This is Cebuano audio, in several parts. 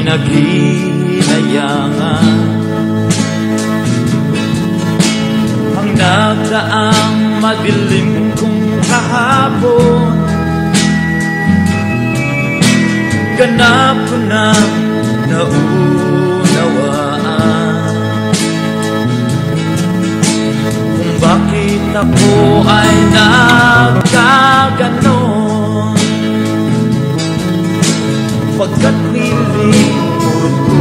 Pinaghinayangan ang nagdaang madilim kong kahapon. Ganap ko na naunawaan kung bakit ako ay nagkaganon, pagkat nilimot ko.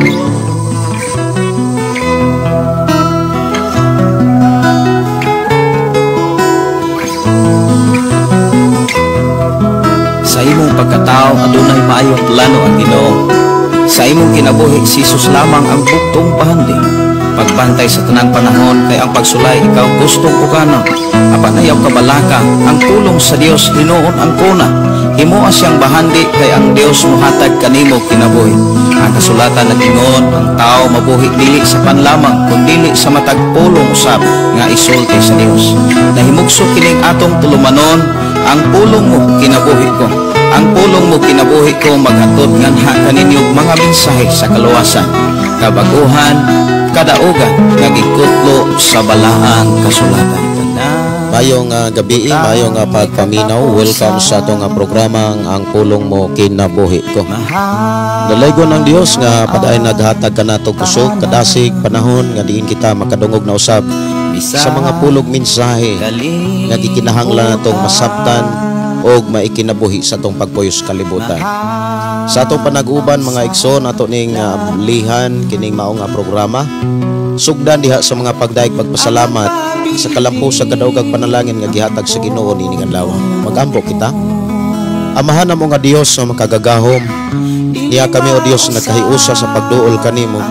Sa imong pagkatao adunay maayong plano ang Ginoo. Sa imong kinabuhi si Jesus lamang ang buktong pahandi. Pagbantay sa tanang panahon kay ang pagsulay ikaw gustong uganon. Apan ayaw kabalaka ang pulong sa Dios hinuon ang kuna. Himoa siyang bahandi kay ang Dios mohatag kanimo kinabuhi. Ang kasulatan nag-ingon ang tao mabuhi dili sa panlamang kun dili sa matag pulong usab nga isulti sa Dios. Nahimugso kining atong tulumanon, ang pulong mo kinabuhi ko. Ang pulong mo kinabuhi ko maghatod nganha kaninyo mga mensahe sa kaluwasan, kabaguhan, kadaugan nga gikutlo sa balaang kasulatan. Mayong gabi, mayong pagpaminaw. Welcome sa atong programang Ang Pulong Mo Kinabuhi Ko. Dalaygon ang Dios nga padayon naghatag kanato kusog, kadasig, panahon nga diin kita makadungog na usab sa mga pulog mensahe nga gikinahanglan natong masabtan og maikinabuhi sa atong pagpuyos kalibutan. Sa atong panag-uban mga igsoon, ato ning lihan kining mao nga programa. Sugdan diha sa mga pagdaig pagpasalamat sa kalampo sa kadaogag panalangin nga gihatag sa Ginoo niining adlaw. Magampo kita. Amahan namo nga Dios nga makagagahom, niya kami o Dios nagkahiusa sa pagduol kanimo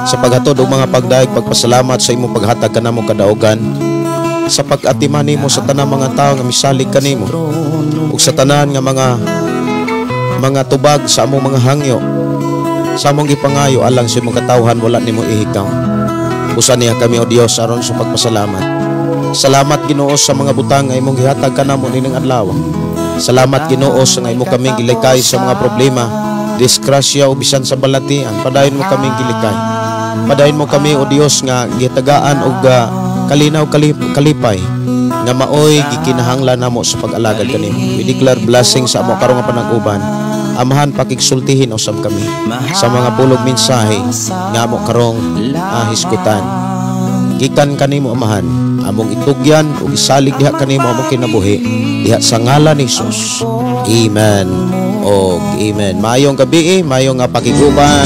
sa paghatod og mga pagdaig pagpasalamat sa imong paghatag kanamo kadaogan, sa pag-atiman nimo sa tanang mga tawo nga misalig kanimo ug sa tanan nga mga tubag sa among mga hangyo sa among gipangayo alang sa imong katawhan wala nimo ihikaw. Usa niya kami o Dios aron sa pagpasalamat. Salamat Ginoo sa mga butang nga imong gihatag kanamo nining adlaw. Salamat Ginoo sa nga imo kami gilikay sa mga problema, disgrasya o bisan sa balatian. Padayon mo kami gilikay. Padayon mo kami o Dios nga gitagaan og kalinaw kalipay nga maoy gikinahanglan namo sa pag-alagad kanimo. We declare blessing sa amo karong nga panag-uban. Amahan, pakigsultihin usab kami sa mga pulog mensahe nga amo karong hisgutan. Gikan kanimo Amahan, among itugyan ug isalig diha kanimo among kinabuhi diha sa ngalan ni Jesus. Amen. Og amen. Maayong gabi, maayong pakiguban.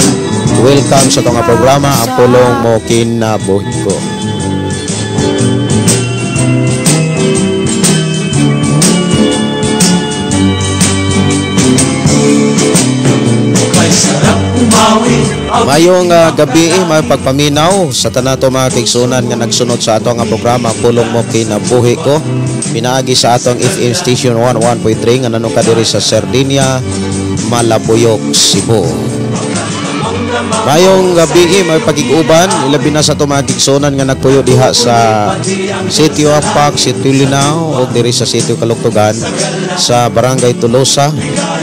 Welcome sa atong programa Ang Pulong Mo Kinabuhi Ko. Mayong gabi, may pagpaminaw sa tanato mga kaigsunan nga nagsunod sa ato nga programa Pulong Mo Kinabuhi Ko. Pinaagi sa atong FM station 11.3 nga nanong kadiri sa Sardinia, Malabuyok, Cebu. Mayong gabi, may pagiguban, ilabi na sa ato mga kaigsunan nga nagpuyo diha sa Sitio Apak, Sitio Linao og diri sa Sitio Kaluktugan, sa Barangay Tolosa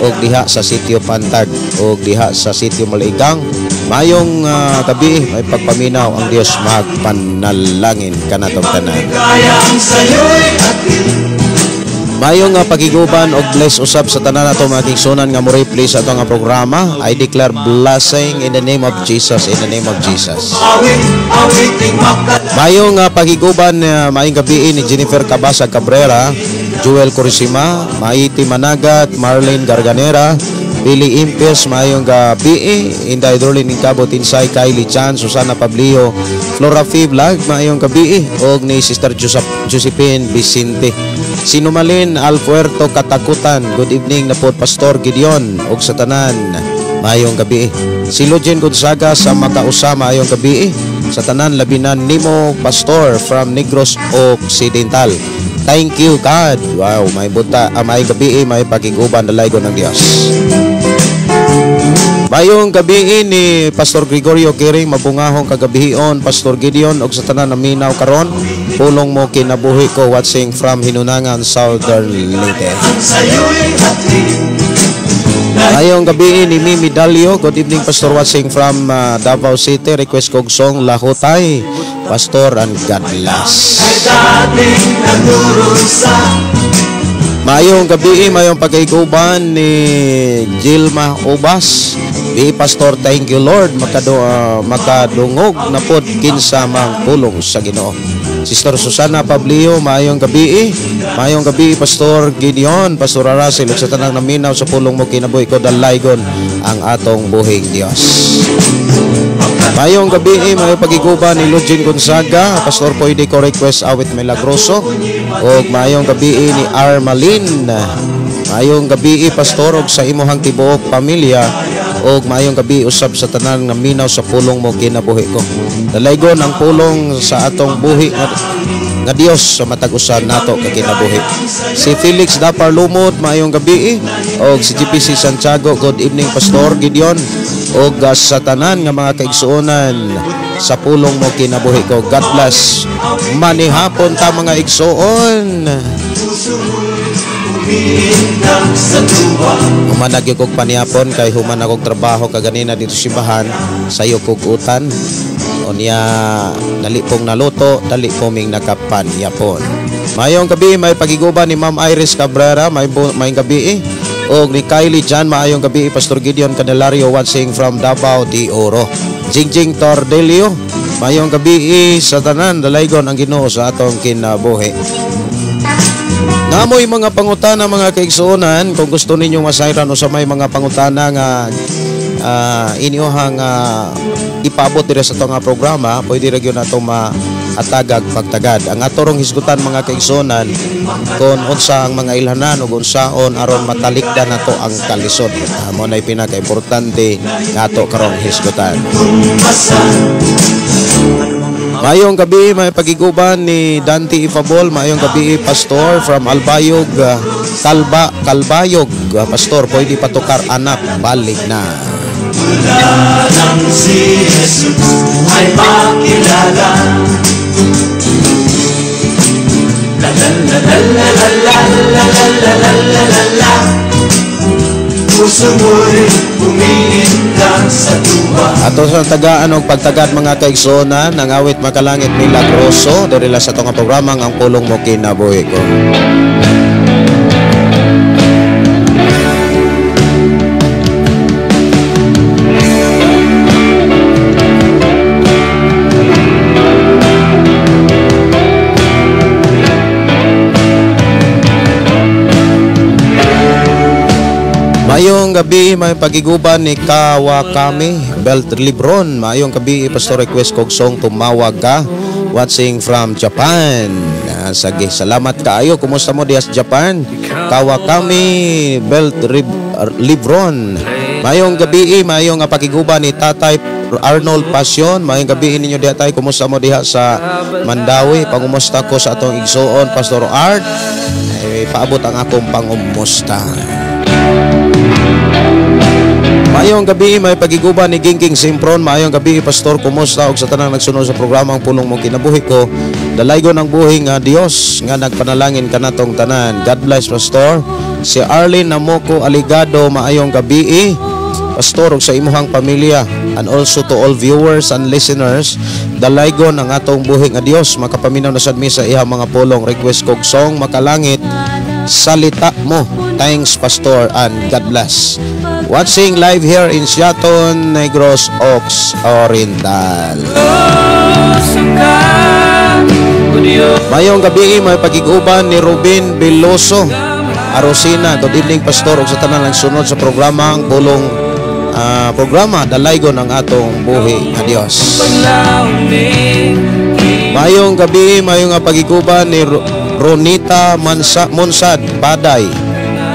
og diha sa Sitio Pantag og diha sa Sitio Malaigang. Mayong gabi, may pagpaminaw ang Dios magpanalangin kanatong tanan. Mayong pagiguban og bless usab sa tanan nato mga kaigsunan nga mo replay sa ato nga programa. I declare blessing in the name of Jesus, in the name of Jesus. Mayong pagiguban, maayong gabi ni Jennifer Cabasa Cabrera, Joel Corisima, Maiti Managat, Marlene Garganera, Billy Impes, maayong gabi, Inday Drolin Incabo, Tinsay, Kylie Chan, Susana Pablio, Flora F. Vlog, maayong gabi, og ni Sister Josephine Vicente. Sinumalin Alpuerto Katakutan, good evening na po Pastor Gideon og sa tanan, maayong gabi. Si Lugin Gonzaga sa Makausa, maayong gabi. Sa tanan labinan nimo Pastor from Negros Occidental. Thank you God. Wow, may buta, may gabi, may pagiguban dalaygon ng Dios. Mayong gabi ni Pastor Gregorio Kiring, mabungahong kagabihion Pastor Gideon og sa tanan na minaw karon. Pulong Mo Kinabuhi Ko, watching from Hinunangan, Southern Leyte. Maayong gabi ni Mimi Dalio. Good evening, Pastor, watching from Davao City. Request kog song Lahutay, Pastor, and God bless. Maayong gabi, maayong pagkaiguban ni Gilma Ubas. Bi Pastor, thank you Lord, makadungog na pod kinsa mang pulong sa Ginoo. Sister Susana Pablio, maayong gabi. Maayong gabi Pastor Gideon, Pastor Aracel, ug sa tanang naminaw sa pulong mo kinabuhi ko, dalaygon ang atong buhing Dios. Maayong gabi, maayong pagiguban ni Lugin Gonzaga, Pastor, pwede ko request awit Milagroso. Og maayong gabi ni Armalin. Maayong gabi, Pastor, og sa imuhang tibuok pamilya, og maayong gabi usab sa tanan nga minaw sa pulong mo kinabuhi ko. Dalaygon ang pulong sa atong buhi nga Dios sa matag usa nato ka kinabuhi. Si Felix Dapar Lumod, maayong gabi, og si GPC Santiago, good evening Pastor Gideon, og sa tanan nga mga kaigsuonan sa pulong mo kinabuhi ko. God bless. Manihapon ta mga igsuon. Human nagyo kog panihapon kay human akong trabaho kaganina dito simbahan, sayo kog utan. Unya dali pong naluto, dali po ming nakapanihapon. Maayong gabi, may pagiguban ni Ma'am Iris Cabrera, may gabi og ni Kylie Jan, maayong gabi Pastor Gideon Candelario watching from Davao de Oro. Jingjing Tordelio, maayong gabi sa tanan, dalaygon ang Ginoo sa atong kinabuhi. Namoy mga pangutana mga kaigsuonan, kung gusto ninyo masayran o sa may mga pangutana nga inyohang ipaabot diri sa atong programa, pwede ra gyud nato maatagag pagtagad. Ang atorong hisgutan mga kaigsuonan kung unsa ang mga ilhanan ug unsaon aron matalikdan nato ang kalisod. Mo nay pinaka-importante nga ato karong hisgutan. Maayong gabi, may pagiguban ni Dante Ifabol. Maayong gabi, Pastor from Albayog, Kalbayog. Pastor, pwede patukar anak, balik na. Nang si Jesus ay makilala. La la la la la la la la la la la la. Puso mo'y umiindak sa tuwa. Ato sa tagaan og pagtagad mga kaigsuonan, ang awit Makalangit Milagroso, diri la sa atong programa ang pulong mo kinabuhi ko. Maayong gabi, may pagiguban ni Kawakami Belt Libron. Maayong gabi, Pastor, request kog song Tumawag Ka, watching from Japan. Sige, salamat kaayo. Kumusta mo diha sa Japan? Kawakami Belt Libron. Maayong gabi, maayong pagiguban ni Tatay Arnold Passion. Maayong gabi ninyo diha tay. Kumusta mo diha sa Mandawi? Pangumusta ko sa atong igsuon, Pastor Art. Ay, paabot ang akong pangumusta. Maayong gabi, may pagiguban ni Gingging Simpron. Maayong gabi, Pastor, kumusta og sa tanang nagsunod sa programa ang pulong mong kinabuhi ko. Dalaygon ang buhi nga Dios nga nagpanalangin kanatong tanan. God bless, Pastor. Si Arlene Namoko Aligado, maayong gabi, Pastor, og sa imuhang pamilya and also to all viewers and listeners. Dalaygon ang atong buhi nga Dios. Makapaminaw na sad mi sa iyang mga pulong. Request kog song Makalangit, Salita Mo. Thanks, Pastor, and God bless. Watching live here in Siaton, Negros Ox Oriental. Mayong gabi, may pagiguban ni Ruben Beloso Arosina. Good evening, Pastor, ug sa tanan ang sunod sa programa ang pulong programa dalaygon ang atong buhi nga Dios. Mayong gabi, mayong pagiguban ni Ronita Monsad Baday.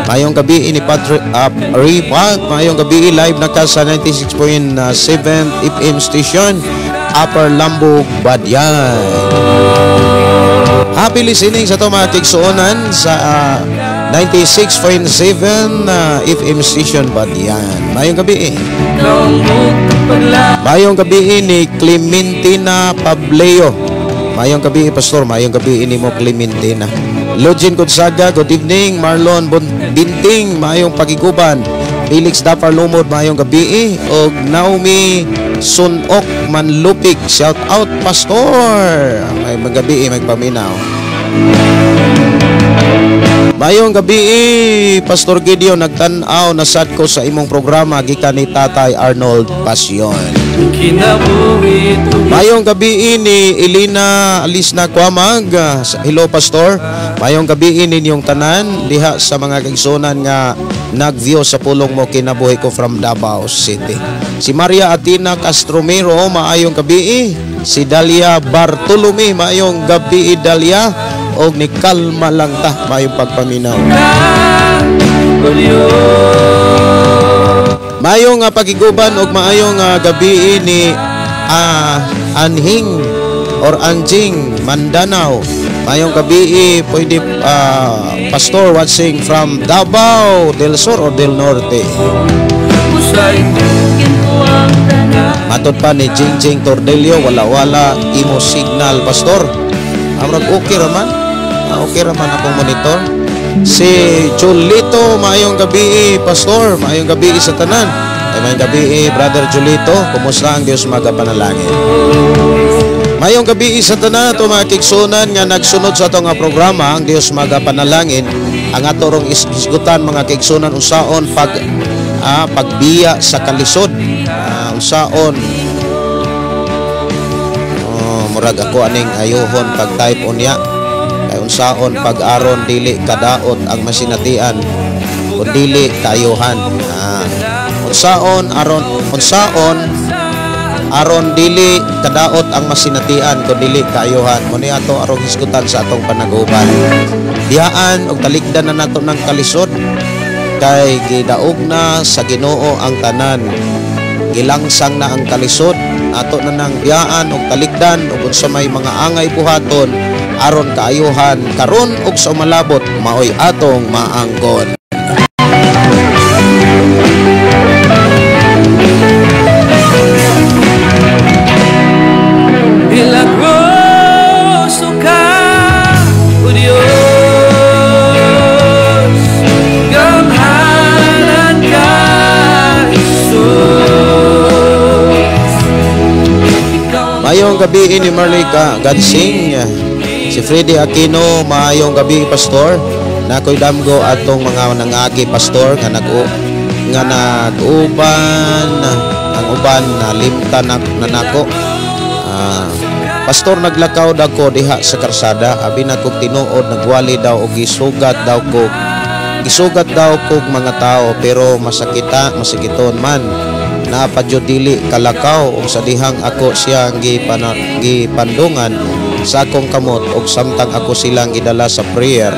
Mayong gabi ni Patrick Ripat. Mayong gabi, live na ka sa 96.7 FM station, Upper Lambog, Badian. Happy listening sa ito mga kigsuonan sa 96.7 FM station, Badian. Mayong gabi. Mayong gabi ni Clementina Pableo. Mayong gabi, Pastor. Mayong gabi ni mo, Clementina. Login Gonzaga, good evening. Marlon Binting, mayong pagiguban. Felix Dapar Lumod, maayong gabi. Og Naomi Sunok Manlupig, shout out Pastor. May gabi magpaminaw. Maayong gabi, Pastor Gideon, nagtan-aw na sad ko sa imong programa gikan ni Tatay Arnold Pasyon. Maayong gabi ni Elena Alisna Kwamag. Hello Pastor. Maayong gabi ninyong tanan diha sa mga kaigsunan nga nag-view sa Pulong Mo Kinabuhi Ko from Davao City. Si Maria Atina Castromero, maayong gabi. Si Dalia Bartolome, maayong gabi Dalia. Og ni kalma lang ta, maayong pagpaminaw. Maayong pagiguban og maayong gabi ni Anhing or Anjing Mandanao. Maayong gabi pwede Pastor watching from Davao del Sur or del Norte. Matod pa ni Jingjing Tordelio, wala-wala imo signal Pastor. Amrag okay raman. Okay raman akong monitor. Si Julito, maayong gabi Pastor, maayong gabi sa tanan. Ay, maayong gabi Brother Julito, kumusta ang Dios magapanalangin. Maayong gabi sa tanan ato mga kigsunan nga nagsunod sa ato nga programa ang Dios magapanalangin. Ang ato rong isgutan mga kigsunan unsaon pag pagbiya sa kalisod, unsaon murag ako aning ayuhon pag type unya. Kay unsaon pag-aron dili kadaot ang masinatian kun dili kaayuhan. Unsaon aron dili kadaot ang masinatian kun dili kaayuhan. Mo ni ato arong hisgutan sa atong panaguban. Biyaan og talikdan na nato ng kalisod kay gidaog na sa Ginoo ang tanan. Gilangsang na ang kalisod, ato na nang biyaan og talikdan ug unsa may mga angay buhaton aron kaayuhan karon ug sa umalabot maoy atong maangkon. Milagroso ka, O Diyos, gamhanan ka, Jesus. Maayong gabi ni Marlika Gadsing. Si Freddy Aquino, maayong gabi Pastor. Nakoy damgo atong mga nangagi Pastor nga nag-uban ang uban na limta na nako. Pastor, naglakaw daw ko diha sa karsada, abi na kog tinuod nagwali daw og gisugat daw ko. Gisugat daw kog mga tao pero masakita, masakiton man. Naa pa dili kalakaw og sa dihang ako siyang gipandungan sa akong kamot og samtang ako silang gidala sa prayer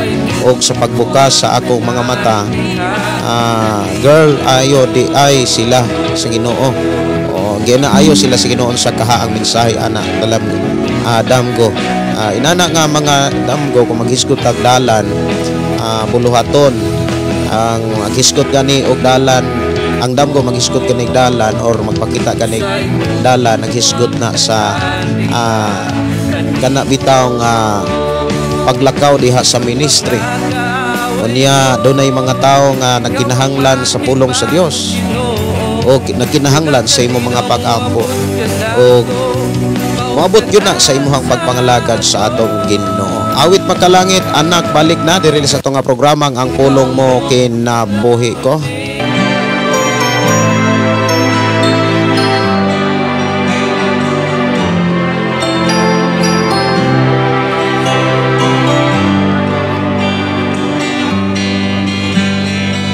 og sa pagbukas sa akong mga mata, girl, ayo di ay sila sa Ginoo. O gina ayo sila sa Ginoo sa kahaang mensahe ana dalam damgo. Inana nga mga damgo kung maghisgot tag dalan, buluhaton ang maghisgot gani og dalan, ang damgo maghisgot gani dalan or magpakita gani dalan, naghisgot na sa kana bitaw nga paglakaw diha sa ministry. Unya dunay mga tawo nga nagkinahanglan sa pulong sa Dios o nagkinahanglan sa imong mga pag-ampo o moabot gyud na sa imong pagpangalagad sa atong Ginoo. Awit makalangit, anak, balik na diri sa atong programang Ang Pulong Mo Kinabuhi Ko.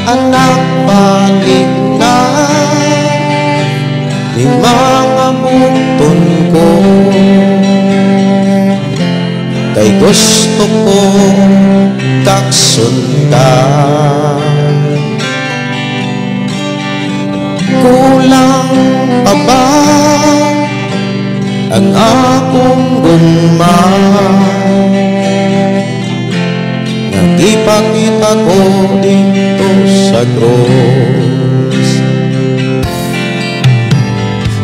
Anak, balik na ni mga bukton ko, kay gusto ko kaksundan. Kulang pa ba ang akong gugma? Ipakita ko dito sa krus.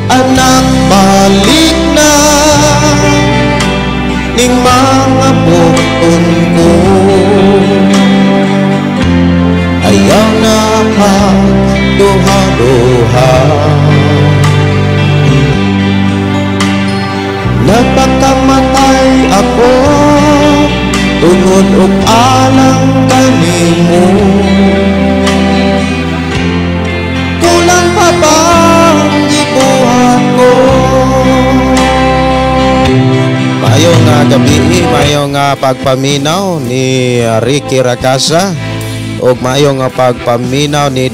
Anak, balik na ning mga bukton ko. Ayaw na pag pagduha-duha. Nagpakamatay ako tungod og alang kanimo. Kulang pa bang gibuhat ko? Maayong gabi, maayong pagpaminaw ni Ricky Rakasa ug maayong pagpaminaw ni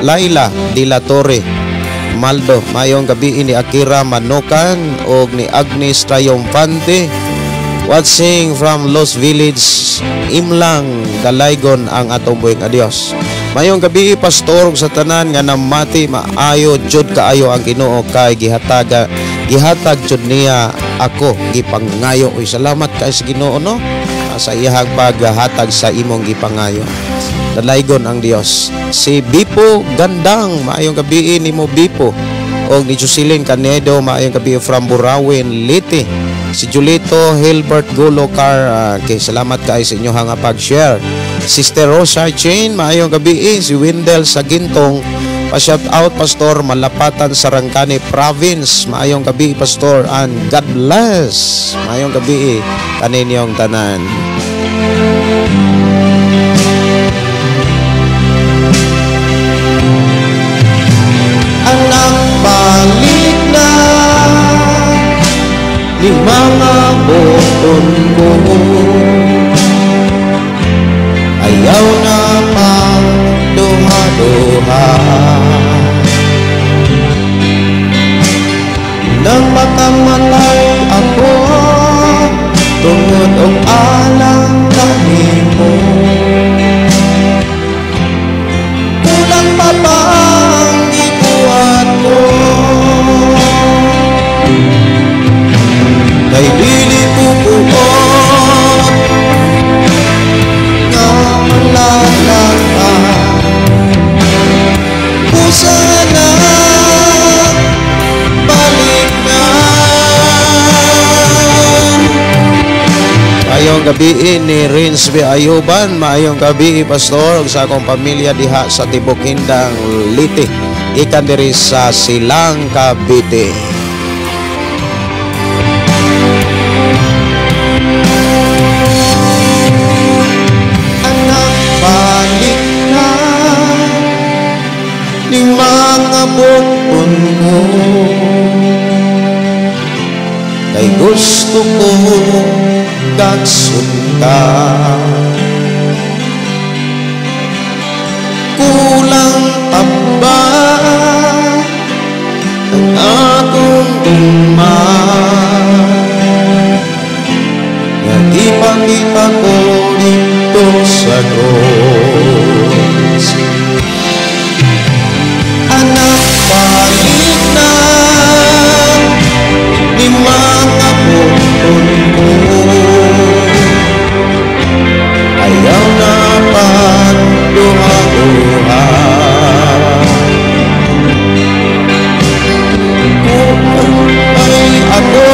Laila De La Torre Maldo. Maayong gabi ni Akira Manukan ug ni Agnes Triumphante, watching from Los Village, Imlang, Dalaygon ang atong buhing adios. Maayong gabi, pastor, ug sa tanan nga namati, maayo jud kaayo ang Ginoo kay gihatag jud niya ako gipangayo. Uy, salamat kay sa Ginoo, no, sa iyang paghatag sa imong gipangayo. Dalaygon ang Dios. Si Bipo Gandang, maayong gabi nimo Bipo. Og ni Jocelyn Canedo, maayong gabi from Burawin, Leyte. Si Julito Hilbert Gulo Car, okay, salamat kay sa inyong nga pag-share. Sister Rosa Chain, maayong gabi. Si Wendell Sagintong, pa-shout out Pastor, Malapatan, Sarangani Province. Maayong gabi Pastor and God bless. Maayong gabi kaninyong tanan. Anak, balik na ni mga buton ko. Ayaw na pa duha-duha. Nang makamatay ako tungod og alang kanimo. Kulang pa ba ang gibuhat ko? Kay dili pupuot nga malalaka. Pusa na balik na. Maayong gabi ni Rins B. Ayuban, maayong gabi Pastor ug sa akong pamilya diha sa Tibok Indang, Leyte. Ikan diri sa Silang, Cavite. Anak, balik na ning mga buton ko. Kay gusto ko gagsun ka. Kulang pa ba ang akong gugma? Nga gipangita ko dito sa cross. Anak, balik na ni mga buton ko. Ayaw na pagduha-duha. Ay ako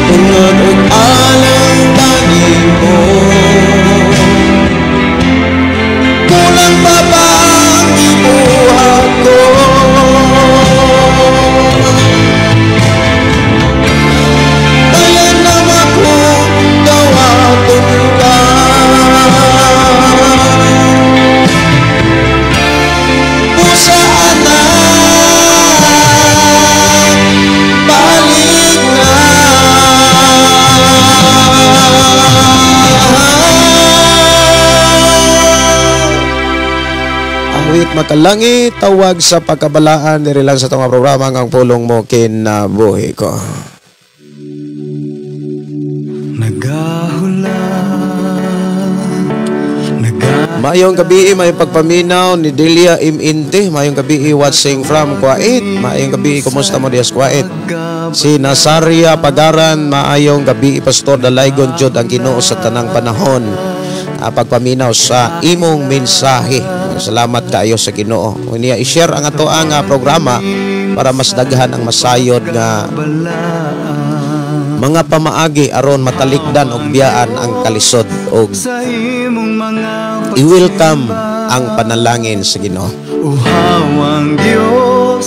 tungod og alang kanimo. Kulang pa ba ang gibuhat ko? Kaya naman ko dawaton ka. Pusa anak, balik na. Awit makalangi, tawag sa pagkabalaan, diri lang sa itong programa ang Pulong Mo Kinabuhi Ko. Maayong gabi, may pagpaminaw ni Delia Iminte. Maayong gabi, watching from Kuwait. Maayong gabi, kumusta mo dias Kuwait? Si Nazaria Pagaran, maayong gabi, Pastor, dalaygon jud ang Ginoo sa tanang panahon. Pagpaminaw sa imong mensahe. Salamat kaayo sa Ginoo. Niya i-share ang ato ang programa para mas daghan ang masayod nga mga pamaagi aron matalikdan og biyaan ang kalisod og I-welcome ang panalangin sa Ginoo.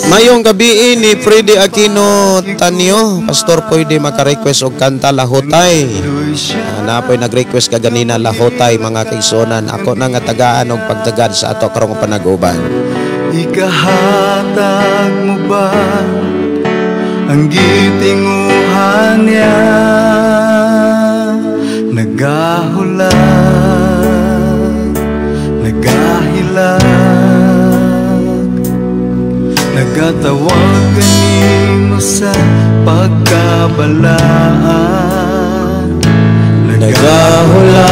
Mayong gabi ni Freddy Aquino Tanyo, Pastor, pwede maka-request og kanta Lahotay. Napoy nag-request kaganina Lahotay mga kaigsuonan. Ako na nga tagaan og pagtagad sa ato karong panag-uban. Ikahatag mo ba ang gitinguhan niya? Nagahula, nagahilak, nagatawag kanimo sa pagkabalaan. Nagahula,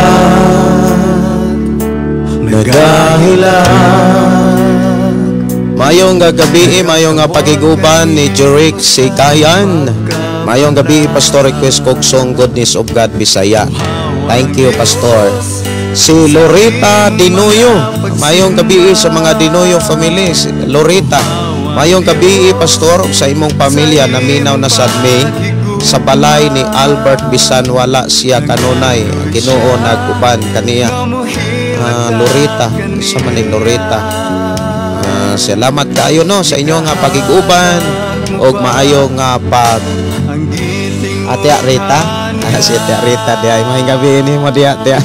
nagahilak. Mayong gabi, mayong pagiguban ni Jeric Sikayan. Mayong gabi, Pastor, request kog song Goodness of God Bisaya. Thank you, Pastor. Si Lorita Dinuyo. Mayong gabi sa mga Dinuyo family. Si Lorita. Mayong gabi, Pastor, sa imong pamilya naminaw na sad mi sa balay ni Albert bisan wala siya kanunay. Ang Ginoo nag-uban kaniya. Lorita, sa maning Lorita. Salamat kayo no sa inyo nga pagiguban og maayo nga pag Ate Rita. Si Ate Rita diay maayong gabi ni mo diya diya.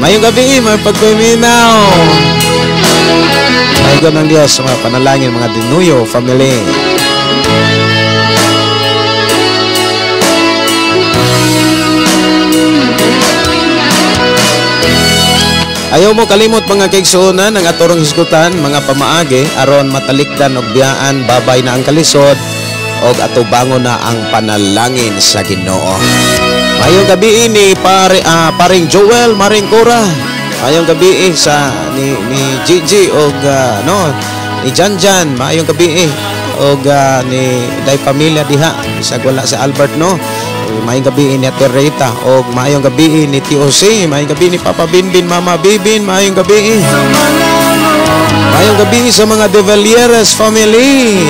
Maayong gabi may pagpaminaw. Maayong ng Dios sa mga panalangin mga Dinuyo family. Ayaw mo kalimot mga kaigsuonan ang atorong hisgutan mga pamaagi aron matalikdan og biyaan babay na ang kalisod og atubangon na ang panalangin sa Ginoo. Mayong gabi ni pare paring Joel Maringcura. Mayong gabi sa ni Gigi og no ni Janjan. Mayong gabi og ni day pamilya diha bisag wala si Albert no. Maayong gabi ni Ate Rita og maayong gabi ni TOC, maayong gabi ni Papa Binbin, Mama Bibin, maayong gabi. Maayong gabi sa mga De Valieres family.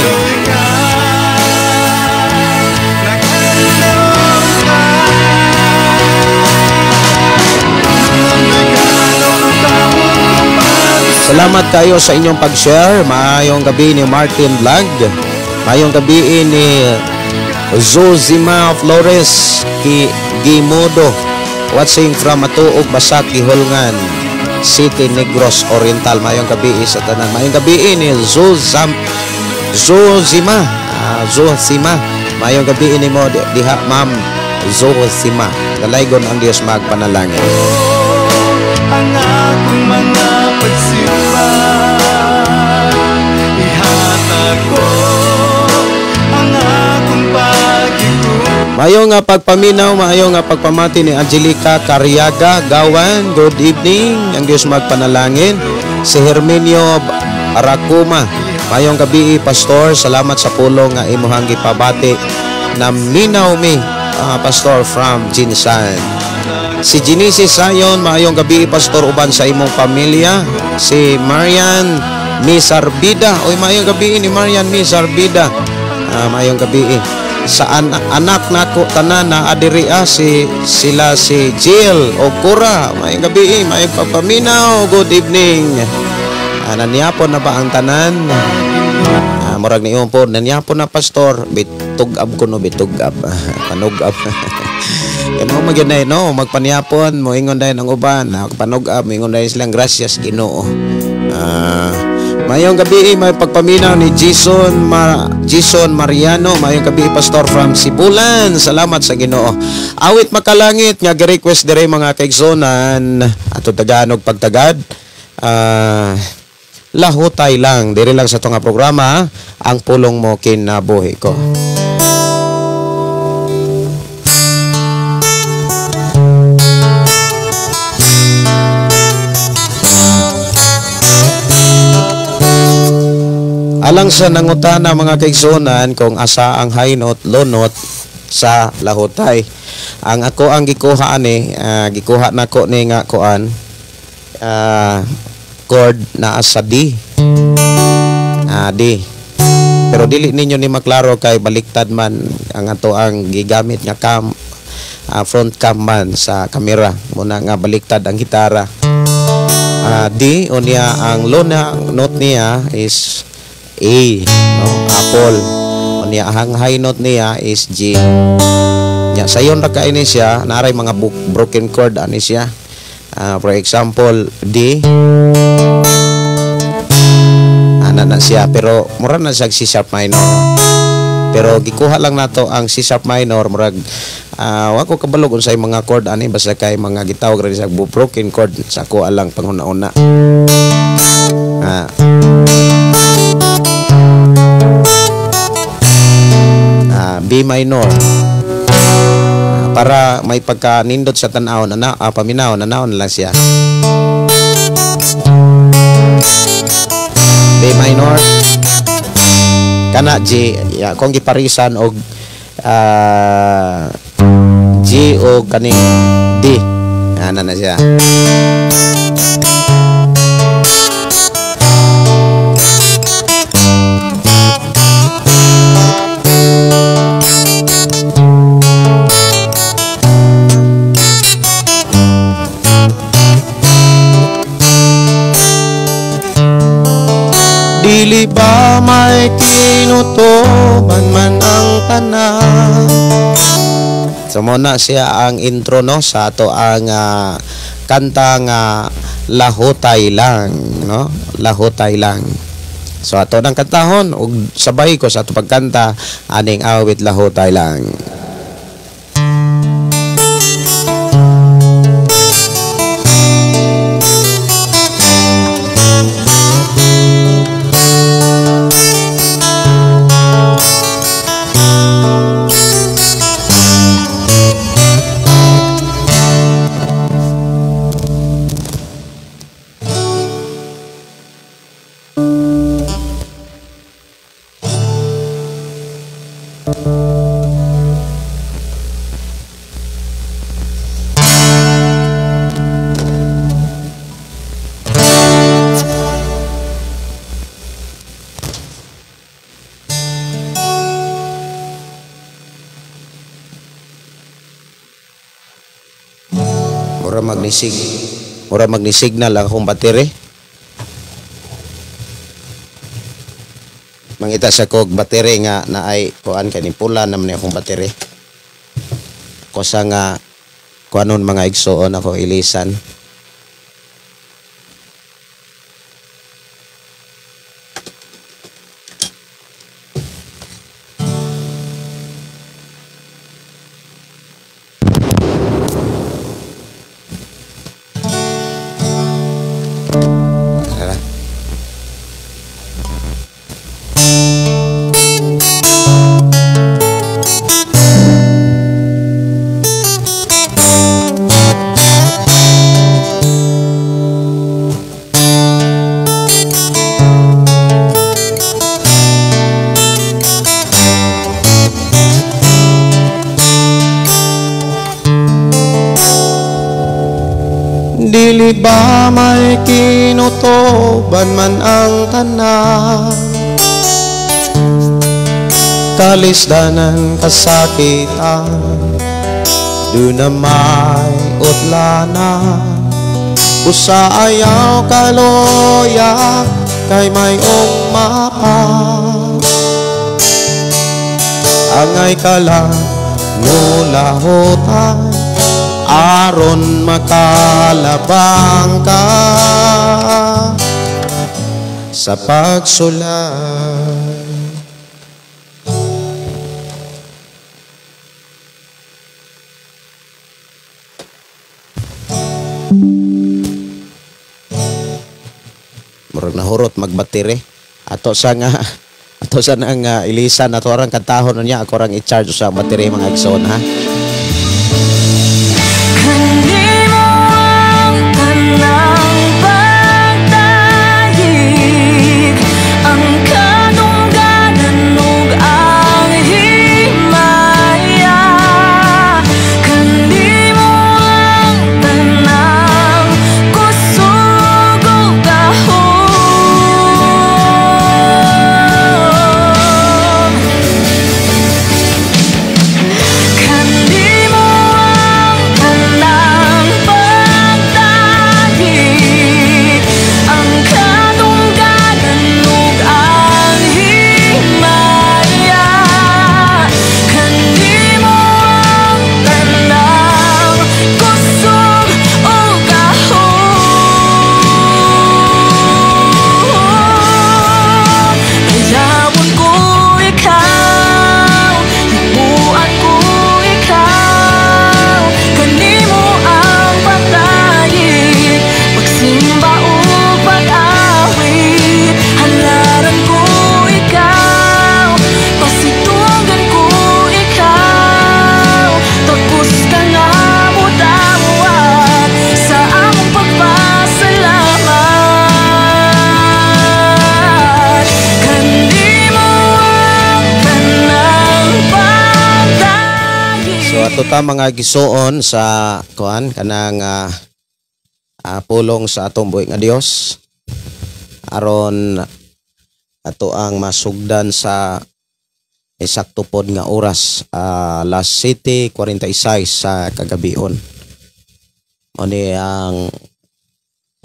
Salamat kayo sa inyong pag-share. Maayong gabi ni Martin Vlog. Maayong gabi ni Zozima Flores Gimodo, watching from Matuog, Basak, Gihulngan City, Negros Oriental. Maayong gabi sa tanan. Maayong gabi ni Zozima, Zozima. Maayong gabi ni mo diha Ma'am Zozima. Dalaygon ang Dios magpanalangin. Ang akong mga pagsimba, ihatag ko ang akong pag-ikot. Maayong nga pagpaminaw, maayong nga pagpamati ni Angelica Cariaga Gawan. Good evening. Ang Diyos magpanalangin. Si Herminio Aracuma. Maayong gabi, Pastor. Salamat sa pulong nga imuhang gipabati. Naminaw mi, Pastor from Jinsan. Si Genesis Sayon, maayong gabi, Pastor, uban sa imong pamilya. Si Marian Misarbida. Oy, maayong gabi ni Marian Misarbida. Maayong gabi. Sa anak nako tanan na adiriya si sila si Jill Okura. Maayong gabi, maayong pagpaminaw. Good evening. Naniapon na ba ang tanan? Murag niyon po, naniapon na, Pastor. Bitugab ko no, bitugab. Panugab. Kaya mo magyud no, magpaniapon, moingon dayon ang uban, panugab, moingon dayon silang gracias Ginoo. Mayong gabi may pagpaminaw ni Jason Mariano. Mayong gabi, Pastor from Sibulan. Salamat sa Ginoo. Awit makalangit nga gi-request dire mga kaigsuonan ato tagaan og pagtagad. Lahutay lang dire lang sa ato nga programa ang pulong mo kinabuhi ko. Alang sa nangutana mga kaigsuonan kung asa ang high note, low note sa lahutay. Ang ako ang gikuha ani, gikuha nako ni nga kuan chord naa sa D. D. Pero dili ninyo ni maklaro kay baliktad man ang ato ang gigamit nga cam, front cam man sa kamera. Muna nga baliktad ang gitara. D, unya ang low na note niya is A, no, apple. Unya ang high note niya is G. Nya sayon ra kay ni siya, naray mga broken chord ani siya. For example, D ana na siya, pero mura na siya C sharp minor. Pero gikuha lang nato ang C sharp minor, murag wa ko kabalog unsay mga chord ani, basta kay mga gitawag ra sa broken chord sa ako alang panghuna-una. B minor. Para may pagkanindot sa tan-aw na paminaw na lang siya. B minor kana G, ya, kung giparisan og G o kaning D, ana na siya. Dili ba may kinutuban man ang tanan. So muna siya ang intro, no, sa ato ang kanta nga Lahutay Lang, no? Lahutay Lang. So ato nang kantahon ug sabay ko sa ato pagkanta aning awit Lahutay Lang. Mura magnisignal ang akong battery. Mangita sa kog battery nga naay kuan kay ni pula naman ni akong battery. Kosa nga kuanon mga igsoon ako ilisan. Dili ba may kinutuban man ang tanan, kalisdanan kasakitan, doon na may utlana, usa ayaw kaloya kay may mapa. Angay ka lang mulahotan aron makalabang ka sa pagsulay. Murag nahurot magbattery. Ato sa nga ato sa nga ilisan ato orang kantahon niya ako orang i-charge sa battery mga igsoon, ha. Kanimo ang tanang pagtayig, ang kadungganan ug ang himaya. Kanimo ang tanang kusog ug gahom. Kanimo Ato ta, mga igsuon, sa kuan kanang pulong sa atong buhi nga Dios aron ato ang masugdan sa eksakto pod nga oras, alas 7:46 sa kagabion. Mao ni ang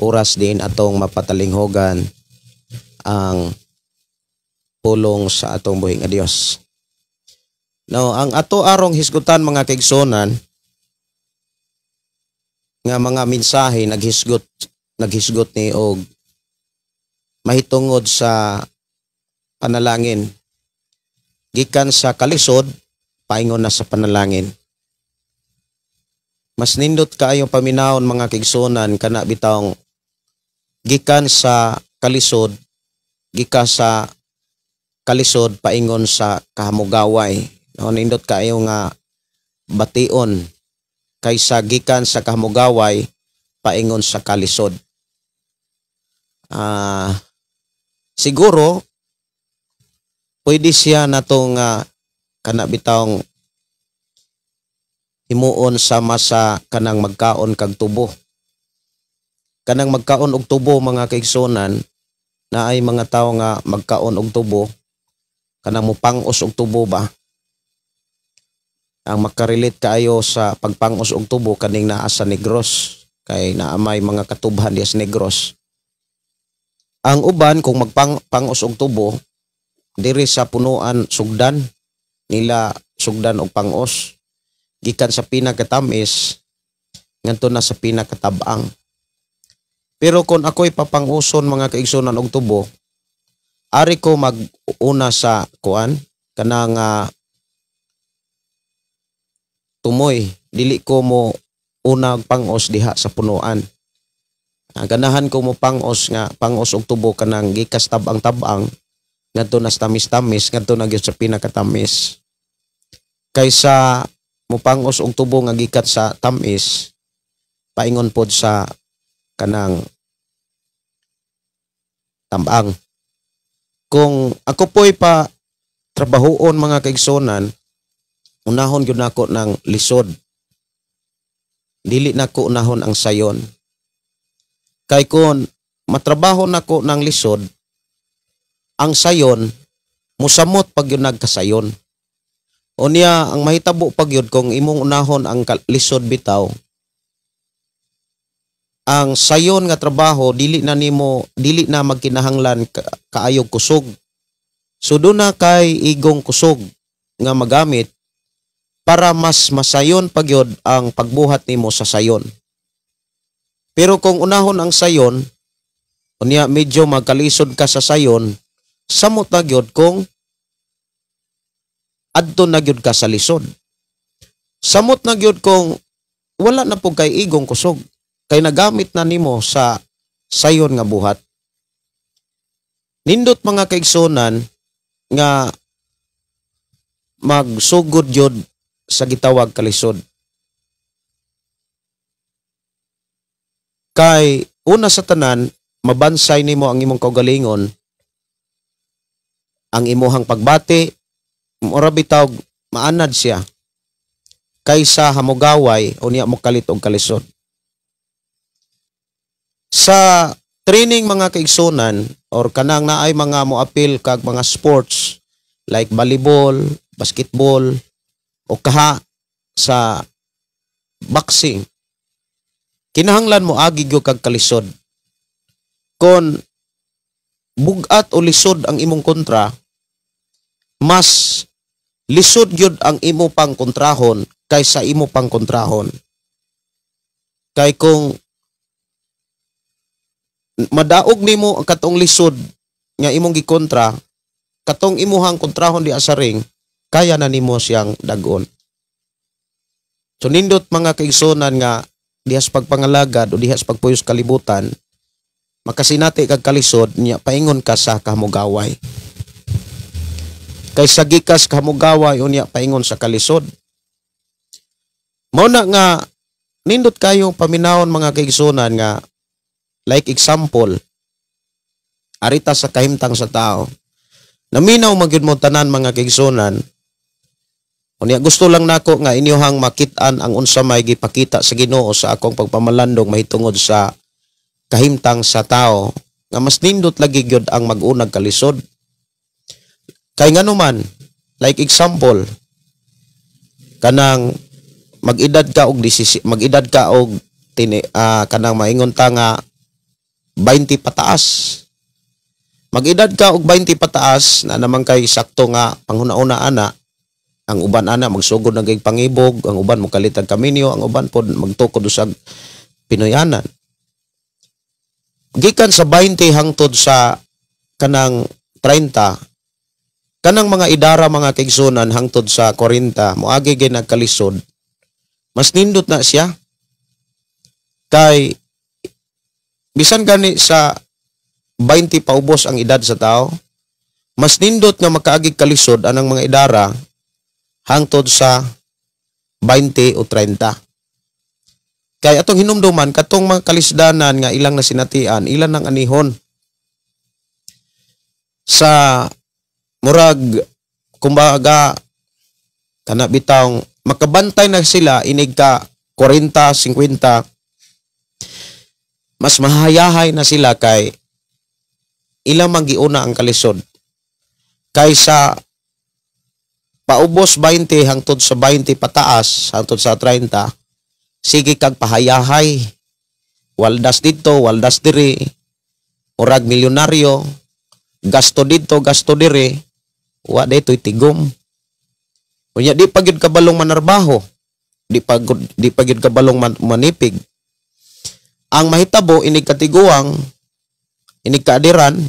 oras din atong mapatalinghogan ang pulong sa atong buhi nga Dios. No, ang ato arong hisgutan, mga kaigsunan, nga mga mensahe naghisgot ni og mahitungod sa panalangin. Gikan sa kalisod paingon na sa panalangin. Mas nindot kaayo paminawon, mga kaigsunan, kana bitawng gikan sa kalisod, gikan sa kalisod paingon sa kahamugaway. No, nindot kaayo nga bation kaysa gikan sa kahamugaway paingon sa kalisod. Siguro pwede siya natong kana bitawng himuon sama sa kanang magkaon kag tubo. Kanang magkaon og tubo, mga kaigsunan, na ay mga tawo nga magkaon og tubo, kanang mupangos og tubo ba? Ang makarelate kaayo sa pagpangos og tubo kaning naa sa Negros kay naa may mga katubhan diya sa Negros. Ang uban kung magpangos og tubo diri sa punuan, sugdan nila, sugdan og pangos gikan sa pinakatamis ngadto na sa pinakatabang. Pero kung ako'y papanguson, mga kaigsunan, og tubo, ari ko mag-una sa kuan kanang tumoy, dili ko mo una og pangos diha sa punuan. Ang ganahan ko mo pangos nga pangos og tubo kanang gikas tabang-tabang ngadto na sa tamis-tamis ngadto na gyud sa pinakatamis. Kaysa mupangos og tubo nga gikan sa tamis paingon pod sa kanang tambang. Kung ako po'y pa trabahoon, mga kaigsunan, unahon gyud nako ng lisod. Dili nako unahon ang sayon. Kay kung matrabaho nako ng lisod, ang sayon musamot pag yun nagkasayon. Unya ang mahitabo pag yun kung imong unahon ang lisod bitaw, ang sayon nga trabaho dili na nimo, dili na magkinahanglan kaayog kusog. So doon na kay igong kusog nga magamit para mas masayon pagyod ang pagbuhat nimo sa sayon. Pero kung unahon ang sayon, unya medyo magkalisod ka sa sayon, samot na gyud kung adto na gyud ka sa lisod. Samot na gyud kung wala na po kay igong kusog, kay nagamit na nimo sa sayon nga buhat. Nindot, mga kaigsunan, nga magsugod gyud sa gitawag kalisod. Kay una sa tanan, mabansay nimo ang imong kaugalingon, ang imuhang pagbati, mura bitaw maanad siya kaysa hamugaway unya mo kalit og kalisod. Sa training, mga kaigsunan, or kanang naay mga moapil kag mga sports like volleyball, basketball o kaha sa boxing, kinahanglan mo agi gyud kag kalisod. Kon bugat o lisod ang imong kontra, mas lisod gyud ang imo pang kontrahon kaysa imo pang kontrahon. Kay kung madaog nimo ang katong lisod nga imong gikontra, katong imuhang kontrahon di sa ring, kaya na nimo siyang dagon. So nindot, mga kaigsunan, nga diha sa pagpangalagad o diha sa pagpuyos kalibutan, makasinati kag kalisod niya paingon ka sa kahamugaway. Kaysa gikas kahamugaway unya paingon sa kalisod. Mao na nga nindot kayong paminawon, mga kaigsunan, nga like example arita sa kahimtang sa tao. Naminaw man gyud mo tanan, mga kaigsunan. Unya gusto lang nako nga inyohang makit-an ang unsa may gipakita sa Ginoo sa akong pagpamalandong mahitungod sa kahimtang sa tao nga mas nindot lagi gyud ang mag-unag kalisod. Kay nganuman, like example, kanang mag-edad ka og mag-edad ka og tini, kanang maingon ta nga 20 pataas. Mag-edad ka og 20 pataas na naman kay sakto nga panghuna-una ana, ang uban ana magsugod na kay pangibog, ang uban mokalitag kaminyo, ang uban pod magtukod usag Pinoyanan. Gikan sa 20 hangtod sa kanang 30, kanang mga idara mga kaigsunan hangtod sa 40, moagi gyud nagkalisod. Mas nindot na siya kay bisan gani sa 20 paubos ang edad sa tao, mas nindot nga makaagi kalisod anang mga idara hangtod sa 20 o 30. Kay atong hinumduman katong mga kalisdanan nga ilang nasinatian, ilan ang anihon sa murag kumbaga kana bitawng makabantay na sila inig ka 40, 50, mas mahayahay na sila kay ilang magiuna ang kalisod kaysa paubos 20 hangtod sa 20 pataas hangtod sa 30, sige kag pahayahay, waldas dito, waldas diri, murag milyonaryo, gasto dito, gasto diri, wa daytoy tigom. Unya di pa gyud kabalong manarbaho, di pa gyud kabalong manipig. Ang mahitabo inig katiguang, inig kaadiran,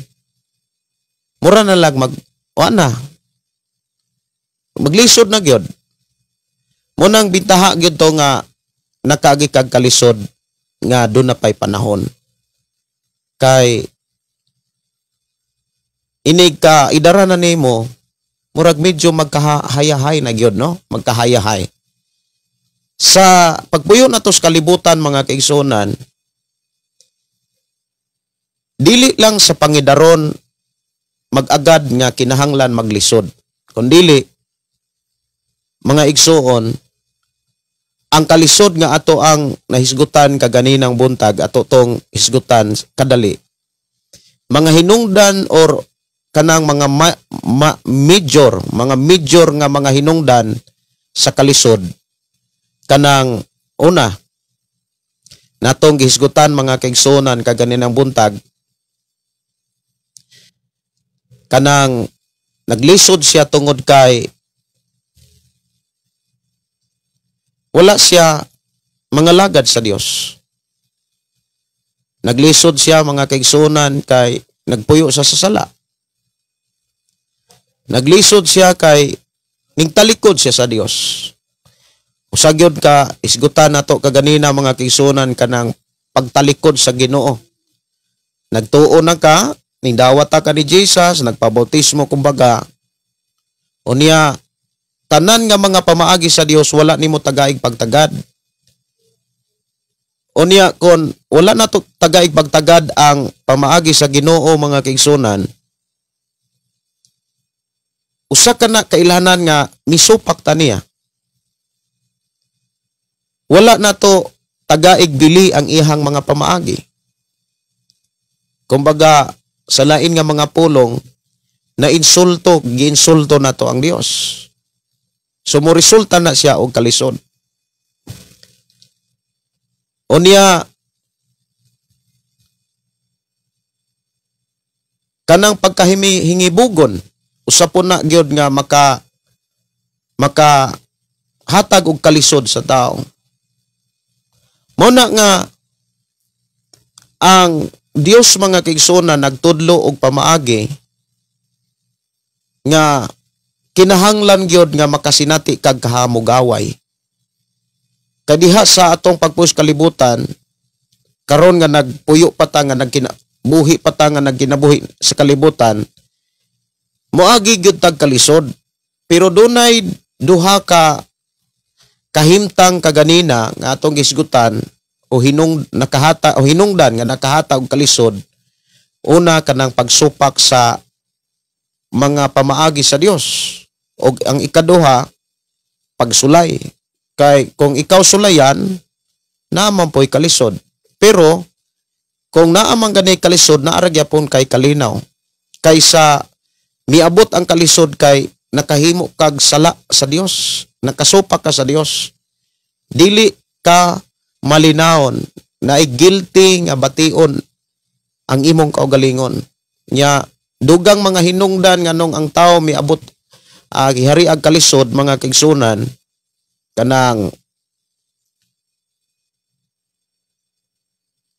mura na lang mag wa na. Maglisod na gyud. Munang bintaha gyud to nga nakaagi kag kalisod nga doon na pa'y panahon. Kay inig ka idara na nimo, murag medyo magkahayahay na gyud, no? Magkahayahay. Sa pagpuyo na to sa kalibutan mga kaigsunan, dili lang sa pangidaron mag-agad nga kinahanglan maglisod. Kundili mga igsuon, ang kalisod nga ato ang nahisgutan kaganinang buntag, ato tong hisgutan kadali. Mga hinungdan or kanang mga major, mga major nga mga hinungdan sa kalisod, kanang una natong gihisgutan mga kaigsuonan kaganinang buntag, kanang naglisod siya tungod kay wala siya mga lagad sa Dios. Naglisod siya mga kaigsuonan kay nagpuyo sa sala. Naglisod siya kay ningtalikod siya sa Dios. Usa gyud ka isgutan nato kaganina mga kaigsuonan kanang pagtalikod sa Ginoo. Nagtuo na ka, nindawat ka ni Jesus, nagpabautismo kumbaga. Unya tanan nga mga pamaagi sa Dios wala nimo tagaig pagtagad. Unya kon wala na to tagaig pagtagad ang pamaagi sa Ginoo mga kaigsuonan, usa ka na kailanan nga misupak ta niya. Wala na to tagaig bili ang ihang mga pamaagi. Kumbaga sa lain nga mga pulong na insulto, giinsulto na to ang Dios. So mo resulta na siya og kalisod. Unya kanang pagkahingibugon, usa po na gyud nga maka hatag og kalisod sa tao. Mo na nga ang Dios mga kaigsuonan nagtudlo og pamaagi nga kinahanglan gyud nga makasinati kag kahamugaway. Kadiha sa atong pagpuyo sa kalibutan, karon nga nagpuyo pa ta nga nagkinabuhi pa ta nga nagkinabuhi sa kalibutan, moagi gyud tag kalisod. Pero dunay duha ka kahimtang kaganina nga atong gisgutan o hinung nakahata o hinungdan nga nakahata og kalisod. Una, kanang pagsupak sa mga pamaagi sa Dios, og ang ikaduha pagsulay. Kay kung ikaw sulayan, naaman po'y kalisod. Pero kung naaman gani kalisod, naara gyapon kay kalinaw. Kaysa miabot ang kalisod kay nakahimo kag sala sa Dios, nakasupak ka sa Dios. Dili ka malinawon, naay guilty nga bation ang imong kaugalingon. Nya dugang mga hinungdan nganong ang tao miabot gihari ag kalisod, mga kaigsunan, kanang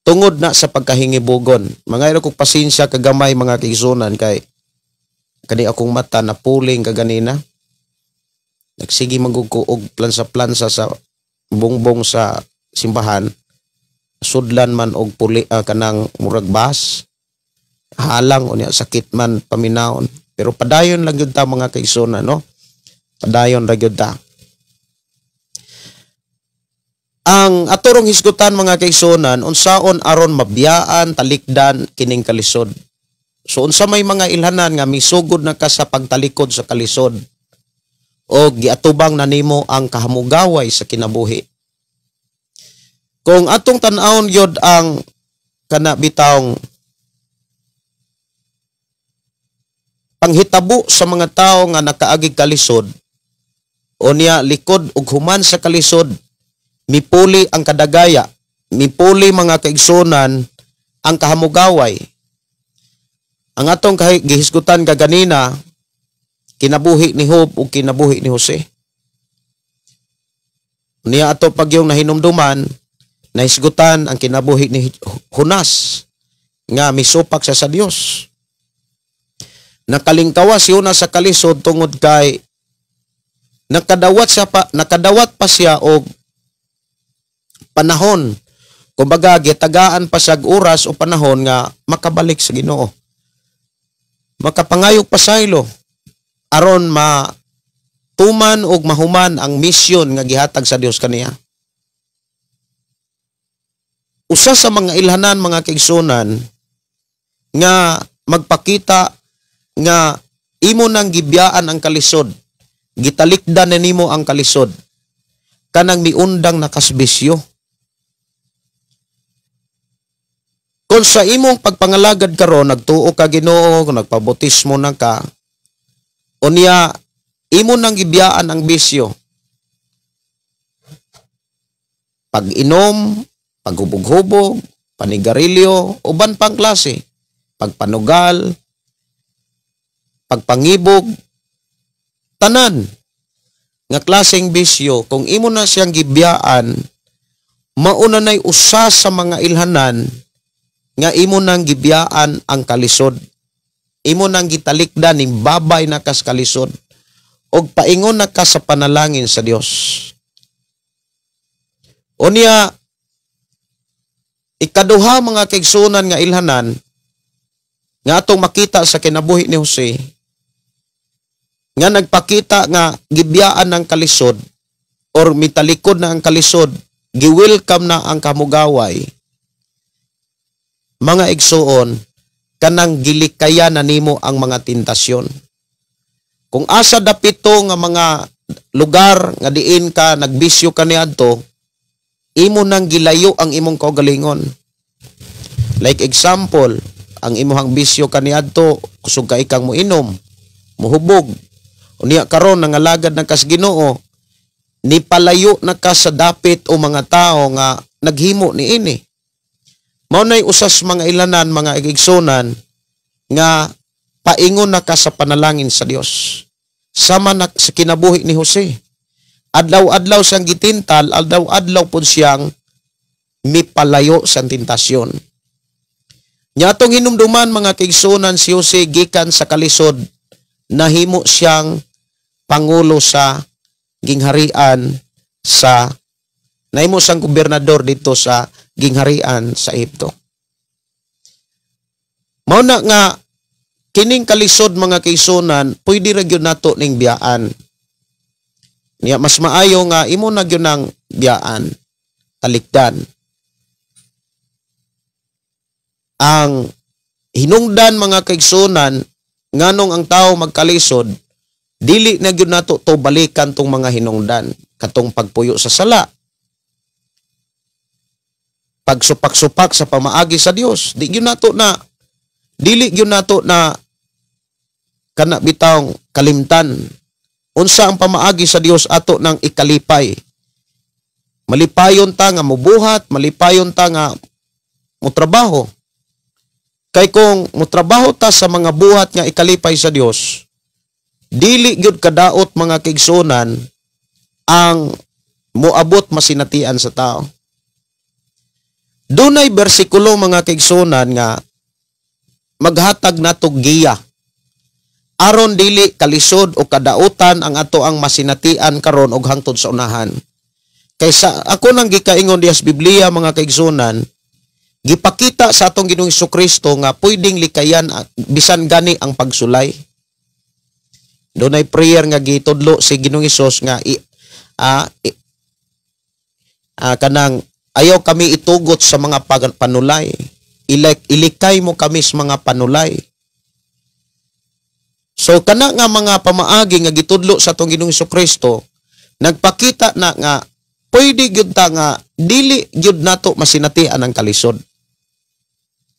tungod na sa pagkahingibugon. Mga kog pasensya kagamay, mga kaigsunan, kay kani akong mata napuling kaganina. Nagsige magugo og plansa-plansa sa bongbong sa simbahan. Sudlan man og puli, kanang murag bas. Halang unya sakit man paminawon. Pero padayon lang gyud ta, mga kaigsunan, no? Padayon ra gyud ta. Ang atorong hisgutan, mga kaigsunan, unsaon aron mabiyaan talikdan kining kalisod. So unsa may mga ilhanan nga misugod na ka sa pagtalikod sa kalisod o giatubang na nimo ang kahamugaway sa kinabuhi. Kung atong tan-awon gyud ang kana bitawng panghitabo sa mga tawo nga nakaagig kalisod o niya likod ug human sa kalisod, mipuli ang kadagaya, mipuli, mga kaigsunan, ang kahamugaway. Ang atong gihisgutan kaganina, kinabuhi ni Job ug kinabuhi ni Jose. Niya ato pagyong nahinumduman, nahisgutan ang kinabuhi ni Jonas nga misupak siya sa Dios. Nakalingkawa si Jonas sa kalisod tungod kay nakadawat pa siya og panahon. Kumbaga gitagaan pa siya og oras o panahon nga makabalik sa Ginoo. Makapangayog pasaylo aron matuman og mahuman ang misyon nga gihatag sa Dios kaniya. Usa sa mga ilhanan, mga kaigsunan, nga magpakita nga imo nang gibiyaan ang kalisod, gitalikdan na nimo ang kalisod, kanang miundang nakasbisyo. Kung sa imong pagpangalagad karon nagtuo ka Ginoo, kung nagpabautismo na ka, unya imo nang gibiyaan ang bisyo. Pag-inom, paghubog-hubog, panigarilyo, uban pang klase, pagpanugal, pagpangibog, tanan nga klaseng bisyo, kung imo na siyang gibiyaan, mauna na'y usa sa mga ilhanan nga imo nang gibiyaan ang kalisod. Imo nang gitalikdan ning babay na kas kalisod og paingon na ka sa panalangin sa Dios. Unya, ikaduha, mga kaigsunan, nga ilhanan nga atong makita sa kinabuhi ni Jose nga nagpakita nga gibiyaan ng kalisod or mitalikod na ang kalisod, gi-welcome na ang kamugaway, mga igsuon, kanang gilikaya na nimo ang mga tentasyon. Kung asa dapito nga mga lugar nga diin ka nagbisyo ka niadto, imo nang gilayo ang imong kaugalingon. Like example, ang imuhang bisyo kaniadto, kusog ka ikang moinom, mohubog. Unya karon nangalagad na kas Ginoo, nipalayo na ka sa dapit o mga tao nga naghimo niini. Mao nay usas mga ilanan, mga igsunan, nga paingon na ka sa panalangin sa Dios. Sama na sa kinabuhi ni Jose. Adlaw-adlaw siyang gitintal, adlaw-adlaw pud siyang mipalayo sa tentasyon. Nya atong hinumduman, mga kaigsunan, si Jose gikan sa kalisod, nahimo siyang pangulo sa gingharian sa, nahimo siyang gobernador dito sa gingharian sa Ehipto. Mao na nga kining kalisod, mga kaigsunan, pwede ra gyud nato ning biyaan. Niya mas maayo nga imo na gyud nang biyaan, talikdan. Ang hinungdan, mga kaigsunan, nganong ang tao magkalisod, Dili na gyud nato to balikan tong mga hinungdan, katong pagpuyo sa sala, pagsupak-supak sa pamaagi sa Dios. Di gyud nato na, dili gyud nato na kana bitawng kalimtan. Unsa ang pamaagi sa Dios ato nang ikalipay. Malipayon ta nga mubuhat, malipayon ta nga mutrabaho. Kay kung mutrabaho ta sa mga buhat nga ikalipay sa Dios, dili gyud kadaot, mga kaigsuonan, ang moabot masinatian sa tao. Dunay bersikulo, mga kaigsuonan, nga maghatag nato giya aron dili kalisod o kadautan ang ato ang masinatian karon og hangtod sa unahan. Kaysa ako nang gikaingon diha sa Biblia, mga kaigsuonan, gipakita sa atong Ginoong Kristo nga pwedeng likayan bisan gani ang pagsulay. Dunay prayer nga gitudlo si Ginoong Hesus nga i, ah, i, ah, kanang ayaw kami itugot sa mga panulay. Ilikay mo kami sa mga panulay. So kana nga mga pamaagi nga gitudlo sa atong Ginoong Kristo, nagpakita na nga pwede gyud ta nga dili gyud nato masinatian ang kalisod.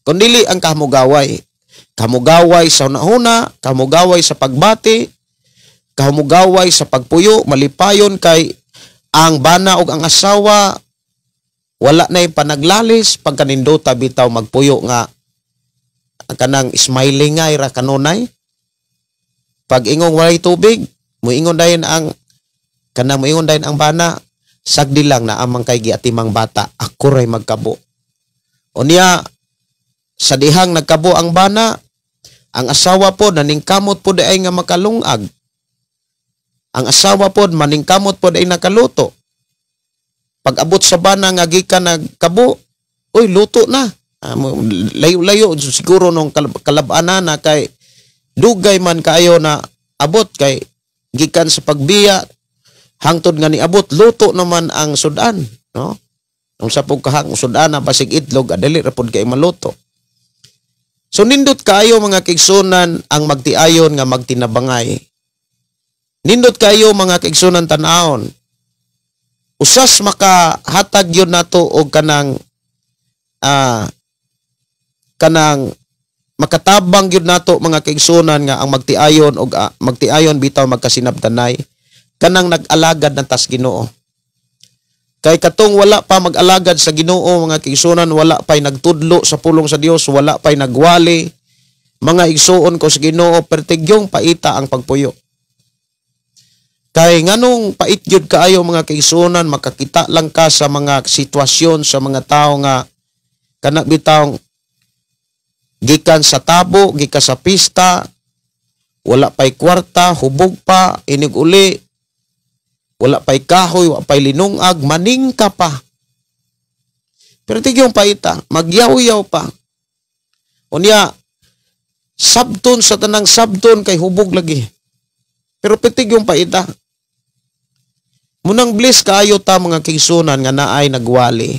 Kun dili ang kahumugaway. Kahumugaway sa hunahuna, kahumugaway sa pagbati, kahumugaway sa pagpuyo, malipayon kay ang bana og ang asawa wala na yung panaglalis pagkanindota bitaw magpuyo nga kanang smiling nga ra kanunay. Pag ingong walay tubig, muingon dayon ang kanang muingon dayon ang bana, "Sagdi lang na amang kay giatimang bata, ako ray magkabo." Unya sa dihang nagkabo ang bana, ang asawa po naningkamot po ay nga makalungag. Ang asawa po maningkamot po ay nakaluto. Pag abot sa bana nga gikan nagkabo, "Uy, luto na." Layo-layo siguro nung kalab-anan na kay dugay man kaayo na abot kay gikan sa pagbiya hangtod nga niabot, luto naman ang sudan, no? Unsa pug kahang sudan na basig itlog, adali ra pud kay maluto. So nindot kaayo, mga kaigsunan, ang magtiayon nga magtinabangay. Nindot kaayo, mga kaigsunan, tan-awon. Usas makahatag yun nato og kanang makatabang gyud nato, mga kaigsunan, nga ang magtiayon og magtiayon bitaw magkasinabtanay kanang nag-alagad ng tas Ginoo. Kay katong wala pa mag-alagad sa Ginoo, mga kaigsunan, wala pa'y nagtudlo sa pulong sa Dios, wala pa'y nagwali, mga igsuon ko sa Ginoo, pertigyong paita ang pagpuyo. Kay nganong pait gyud kaayo, mga kaigsuonan, makakita lang ka sa mga sitwasyon sa mga tao nga kana bitawng gikan sa tabo, gikan sa pista, wala pa'y kwarta, hubog pa, inig uli, wala pa'y kahoy, wala pa'y linungag, maningka pa. Pero tigyong paita, magyaw-yaw pa. Unya, sabton sa tanang sabton kay hubog lagi. Pero pitig yung paita. Munang bless kaayo ta, mga kaigsunan, nga naay nagwali,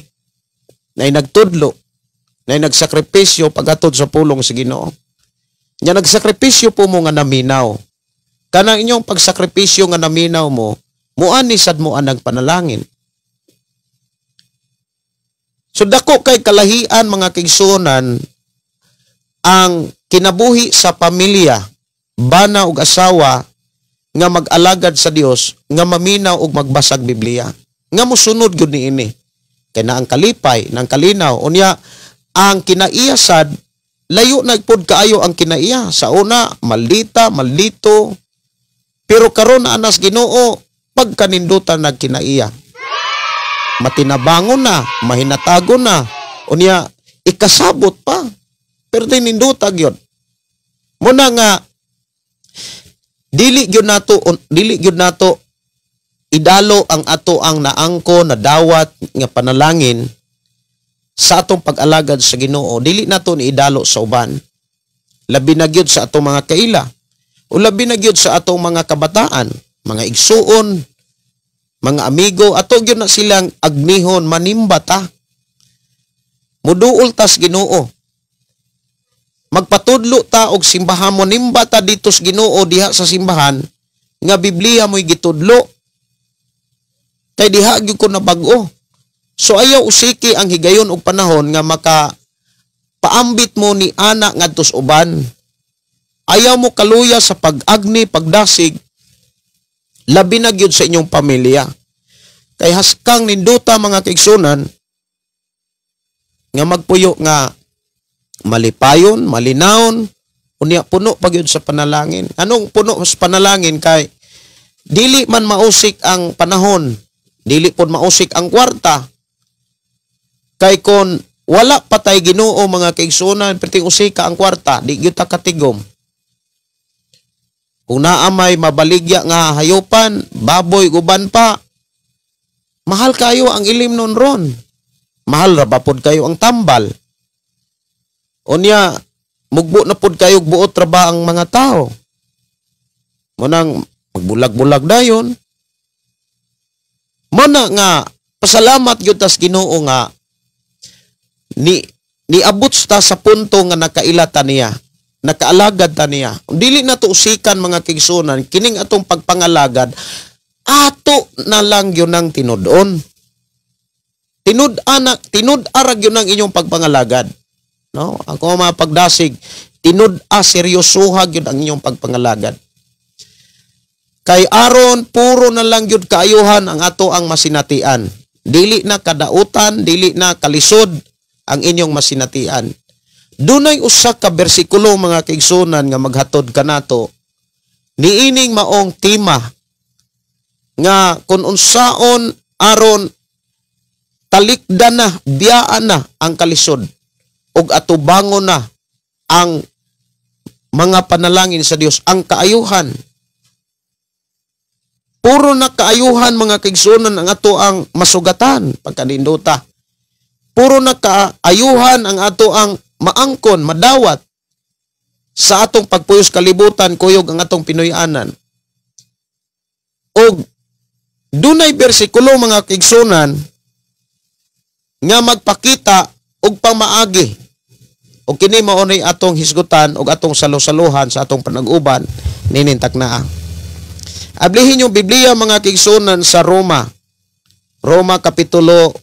naay nagtudlo, naay nagsakripisyo pagatod sa pulong sa Ginoo. Nya nagsakripisyo po mo nga naminaw. Kanang inyong pagsakripisyo nga naminaw mo, muani sad mo ang nagpanalangin. So dako kay kalahian, mga kaigsunan, ang kinabuhi sa pamilya, bana ug asawa nga mag-alagad sa Dios, nga maminaw ug magbasag Biblia, nga mosunod gyud niini. Kay na ang kalipay, nang kalinaw, unya ang kinaiya sad layo na pud kaayo ang kinaiya. Sa una, maldita, maldito. Pero karon na anas Ginoo, pagkanindutan nagkinaiya. Matinabangon na, mahinatagon na. Unya ikasabot pa. Pero tininduta gyud. Muna nga dili gyud nato idalo ang ato ang naangko na dawat nga panalangin sa atong pag-alagad sa Ginoo. Dili nato ni idalo sa uban. Labi na gyud sa atong mga kaila. O labi na gyud sa atong mga kabataan, mga igsuon, mga amigo, ato gyud na silang agnihon, manimba ta. Muduol tas Ginoo. Magpatudlo ta og simbahan, mo nimba ta dito sa Ginoo diha sa simbahan. nga Biblia mo'y gitudlo. Kay diha gyud ko nabag-o. So ayaw usiki ang higayon og panahon nga maka paambit mo ni ana ngadto sa uban. Ayaw mo kaluya sa pag-agni, pagdasig, labi na gyud sa inyong pamilya. Kay haskang ninduta mga kaigsunan nga magpuyo nga malipayon, malinawon, unya puno pa gyud sa panalangin. Anong puno sa panalangin? Kay dili man mausik ang panahon, dili pod mausik ang kwarta. Kay kon wala patay Ginoo mga kaigsunan, perting usika ang kwarta, di gyud ta katigom. Kung naa may mabaligya nga hayopan, baboy guban pa, mahal kayo ang ilim nun ron. Mahal ra ba pod kayo ang tambal? Unya, mugbo na pod kayo buot ra ba ang mga tao? Munang magbulag-bulag dayon. Muna nga pasalamat gyud tas Ginoo nga ni niabot ta sa punto nga nakaila ta niya, nakaalagad ta niya. Dili na to usikan mga kaigsunan, kining atong pagpangalagad ato na lang yun ang tinud-on. Tinud-ara yun ang inyong pagpangalagad. No? Ako mga pagdasig, tinud-a seryosoha yun ang inyong pagpangalagad. Kay aron puro na lang yun kaayuhan ang ato ang masinatian. Dili na kadautan, dili na kalisod ang inyong masinatian. Dunay usa ka bersikulo mga kaigsunan nga maghatod kanato niining maong tema nga kung unsaon aron talikdan na, biyaan na ang kalisod ug atubangon na ang mga panalangin sa Dios, ang kaayuhan. Puro na kaayuhan mga kaigsunan ang ato ang masugatan pagkanindota. Puro na kaayuhan ang ato ang maangkon, madawat sa atong pagpuyos kalibutan, kuyog ang atong Pinoy-anan. Og dunay bersikulo mga kaigsunan nga magpakita og pamaagi. Og kini mao nay atong hisgutan og atong salo-saluhan sa atong panag-uban nining taknaa. Ablihin yung Biblia mga kaigsunan sa Roma. Roma Kapitulo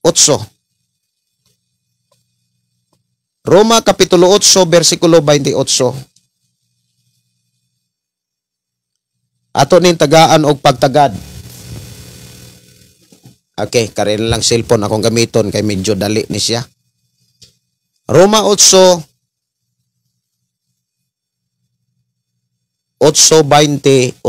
8. Roma Kapitulo 8 versikulo 28. Ato ning tagaan og pagtagad. Okay, karon lang cellphone akong gamiton kay medyo dali ni siya. Roma 8 8:28.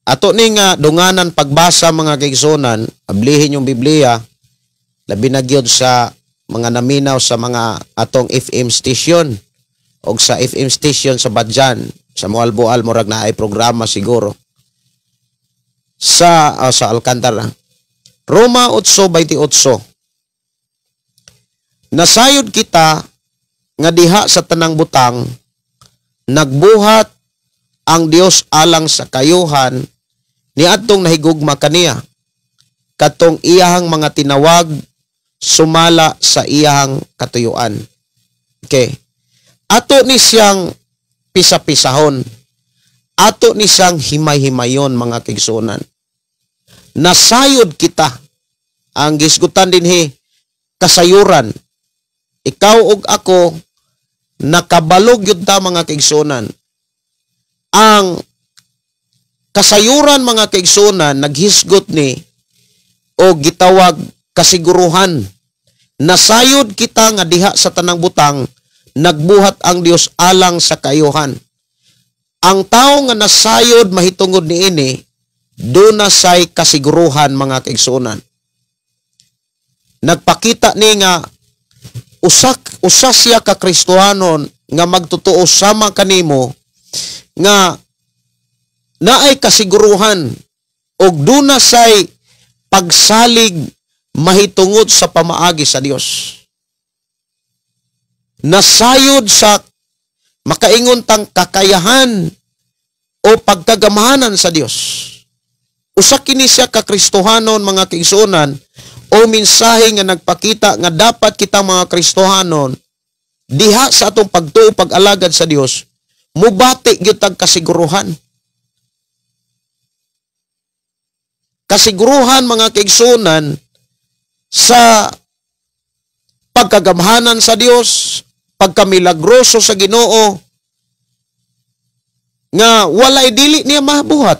Ato ni nga dunganan pagbasa mga kaigsunan, ablihin yung Biblia, labi na gyud sa mga naminaw sa mga atong FM station og sa FM station sa Badjan, sa Moalboal murag naay programa siguro sa sa Alcantara. Roma 8:28. Nasayod kita nga diha sa tanang butang nagbuhat ang Dios alang sa kayuhan niadtong nahigugma kaniya, katong iyahang mga tinawag sumala sa iyahang katuyuan. Okay. Ato ni siyang pisa-pisahon. Ato ni siyang himay-himayon mga kaigsuonan. Nasayod kita. Ang gisgutan dinhi kasayuran. Ikaw ug ako nakabalog yun ta mga kaigsuonan. Ang kasayuran mga kaigsuonan naghisgot ni o gitawag kasiguruhan. Nasayod kita nga diha sa tanang butang nagbuhat ang Dios alang sa kayuhan. Ang tao nga nasayod mahitungod niini, duna say kasiguruhan mga kaigsuonan. Nagpakita ni nga usa siya ka Kristohanon nga magtotoo sama kanimo nga naay kasiguruhan og duna say pagsalig mahitungod sa pamaagi sa Dios. Nasayod sa makaingon tang kakayahan o pagkagamahanan sa Dios. Usa kini siya ka Kristohanon mga kaigsuonan o mensahe nga nagpakita nga dapat kita mga Kristohanon diha sa atong pagtuo pag-alagad sa Dios mubati gyud tag kasiguruhan. Kasiguruhan mga kaigsunan sa pagkagamhanan sa Dios, pagkamilagroso sa Ginoo nga walay dili niya mabuhat.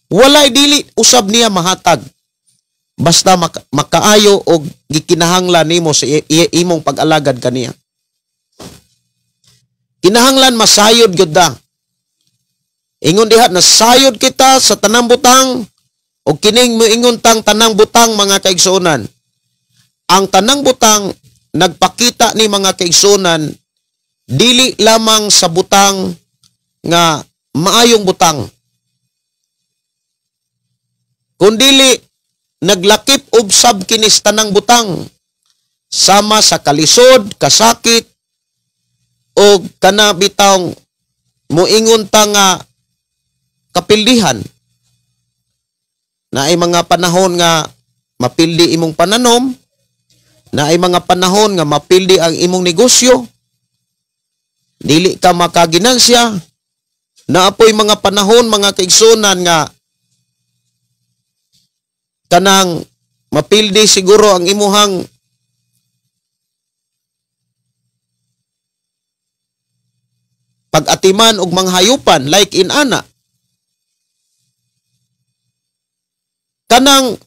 Walay dili usab niya mahatag. Basta makaayo og gikinahanglan nimo sa imong pag-alagad kaniya. Kinahanglan masayod gyud da. Ingon diha nasayod kita sa tanang butang og kining moingon tang tanang butang mga kaigsuonan. Ang tanang butang nagpakita ni mga kaigsuonan dili lamang sa butang nga maayong butang, kundili naglakip og sab kinis tanang butang sama sa kalisod, kasakit o kana bitawng moingon ta nga kapildihan. Naay mga panahon nga mapildi imong pananom, naay mga panahon nga mapildi ang imong negosyo, dili ka makaginansya, naapoy mga panahon mga kaigsunan nga kanang mapildi siguro ang imuhang pag-atiman og manghayupan like in ana. Kanang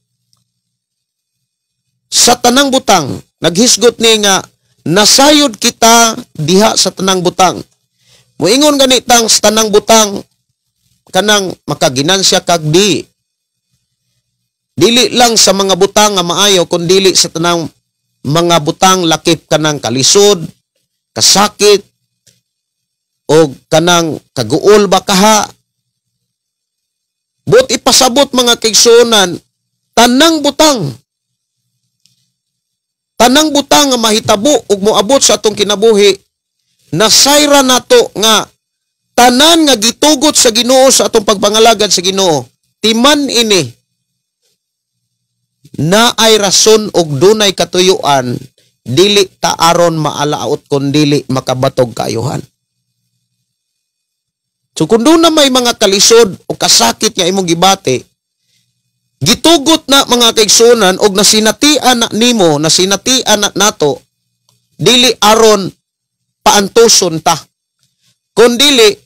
sa tanang butang naghisgot ni nga nasayod kita diha sa tanang butang. Moingon ganitang sa tanang butang kanang makaginansya kag di. Dili lang sa mga butang nga maayo kun dili sa tanang mga butang lakip kanang kalisod, kasakit o kanang kaguol ba kaha. But ipasabot mga kaigsuonan tanang butang. Tanang butang nga mahitabo ug moabot sa atong kinabuhi, nasayra nato nga tanan nga gitugot sa Ginoo sa atong pagpangalagad sa Ginoo. Timan ini na ay rason og dunay katuyuan dili ta aron maalaot kun dili makabatog kaayuhan. So kung doon na may mga kalisod o kasakit nga imong gibati, gitugot na mga kaigsuonan og nasinatian na nimo, nasinatian na nato, dili aron paantuson ta, kun dili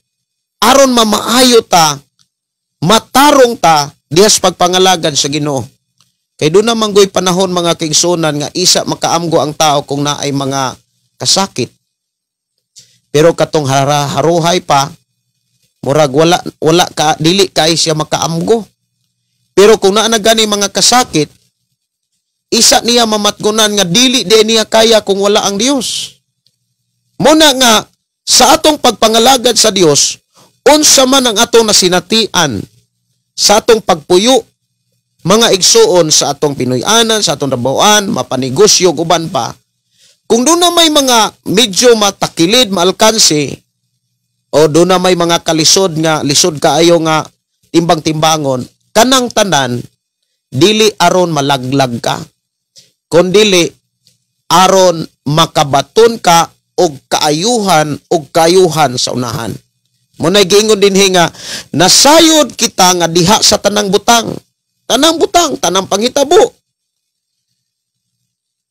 aron mamaayo ta, matarong ta dihas pagpangalagad sa Ginoo. Kay doon naman goy panahon mga kaigsuonan nga isa makaamgo ang tao kung naay mga kasakit. Pero katong haruhay pa, murag wala ka, dili kay siya makaamgo. Pero kung naa na gani mga kasakit, isa niya mamatgunan nga dili di niya kaya kung wala ang Dios. Muna nga sa atong pagpangalagad sa Dios, unsa man ang atong nasinatian sa atong pagpuyo mga igsuon sa atong Pinoy-anan, sa atong trabahoan, mapanegosyo, uban pa. Kung doon na may mga medyo matakilid, maalkanse, o doon na may mga kalisod nga, lisod kaayo nga timbang-timbangon, kanang tanan, dili aron malaglag ka, kundili aron makabaton ka og kaayuhan og kaayuhan sa unahan. Muna'y giingon dinhi nga nasayod kita nga diha sa tanang butang. Tanang butang, tanang panghitabo.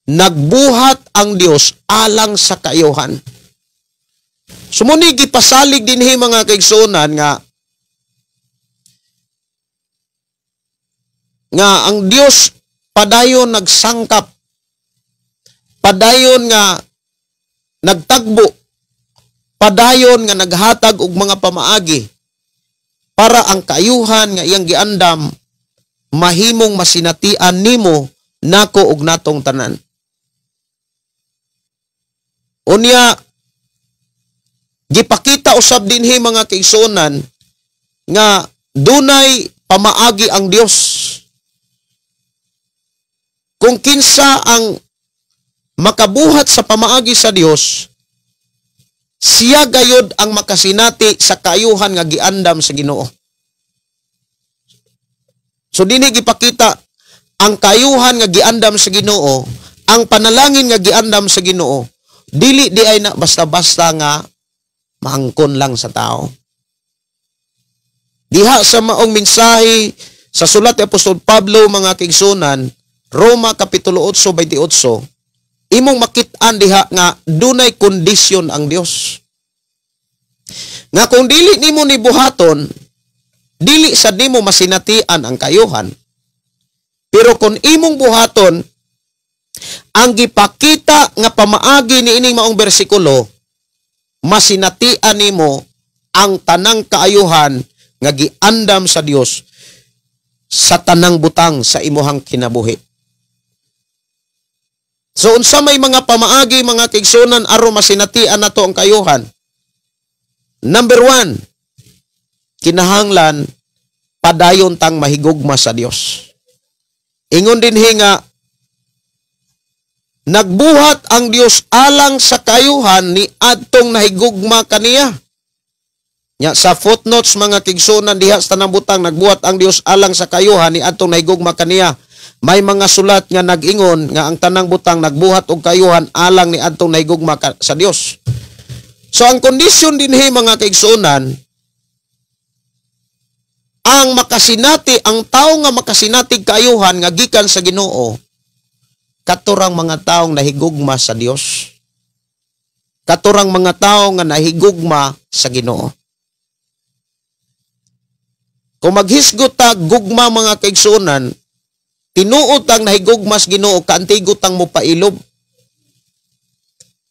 Nagbuhat ang Dios alang sa kaayuhan. Sumuni gipasalig dinhi mga kaigsuonan nga nga ang Dios padayon nagsangkap, padayon nga nagtagbo, padayon nga naghatag og mga pamaagi para ang kaayuhan nga iyang giandam mahimong masinatian nimo nako og natong tanan. Unya gipakita usab dinhi mga kaigsuonan nga dunay pamaagi ang Dios. Kung kinsa ang makabuhat sa pamaagi sa Dios, siya gayod ang makasinati sa kaayuhan nga giandam sa Ginoo. So dinhi gipakita Ang kayuhan nga giandam sa Ginoo, ang panalangin nga giandam sa Ginoo, dili di ay na basta-basta nga maangkon lang sa tao. Diha sa maong mensahe sa sulat ni Apostol Pablo, mga kaigsunan, Roma Kapitulo 8:28, imong makit-an diha nga dunay kondisyon ang Dios. Nga kung dili nimo ni buhaton, dili sad nimo masinatian ang kayuhan. Pero kung imong buhaton, ang gipakita nga pamaagi ni ining maong bersikulo, masinatian nimo ang tanang kaayuhan nga giandam sa Dios sa tanang butang sa imuhang kinabuhi. So unsa may mga pamaagi, mga kaigsunan, aron masinatian nato ang kaayuhan? Number 1, kinahanglan padayon tang mahigugma sa Dios. Ingon dinhi nga nagbuhat ang Dios alang sa kayuhan ni adtong nahigugma kaniya. Nya sa footnotes, mga kaigsunan, diha sa tanang butang nagbuhat ang Dios alang sa kayuhan ni adtong nahigugma kaniya. May mga sulat nga nag-ingon nga ang tanang butang nagbuhat og kayuhan alang ni adtong nahigugma sa Dios. So ang kondisyon dinhi, mga kaigsunan, ang makasinati, ang tao nga makasinati kaayuhan nga gikan sa Ginoo, katurang mga taong nahigugma sa Dios. Katurang mga tao nga nahigugma sa Ginoo. Kung maghisgot ta gugma, mga kaigsunan, tinuod ang nahigugma sa Ginoo, kaantigo tang mopailob.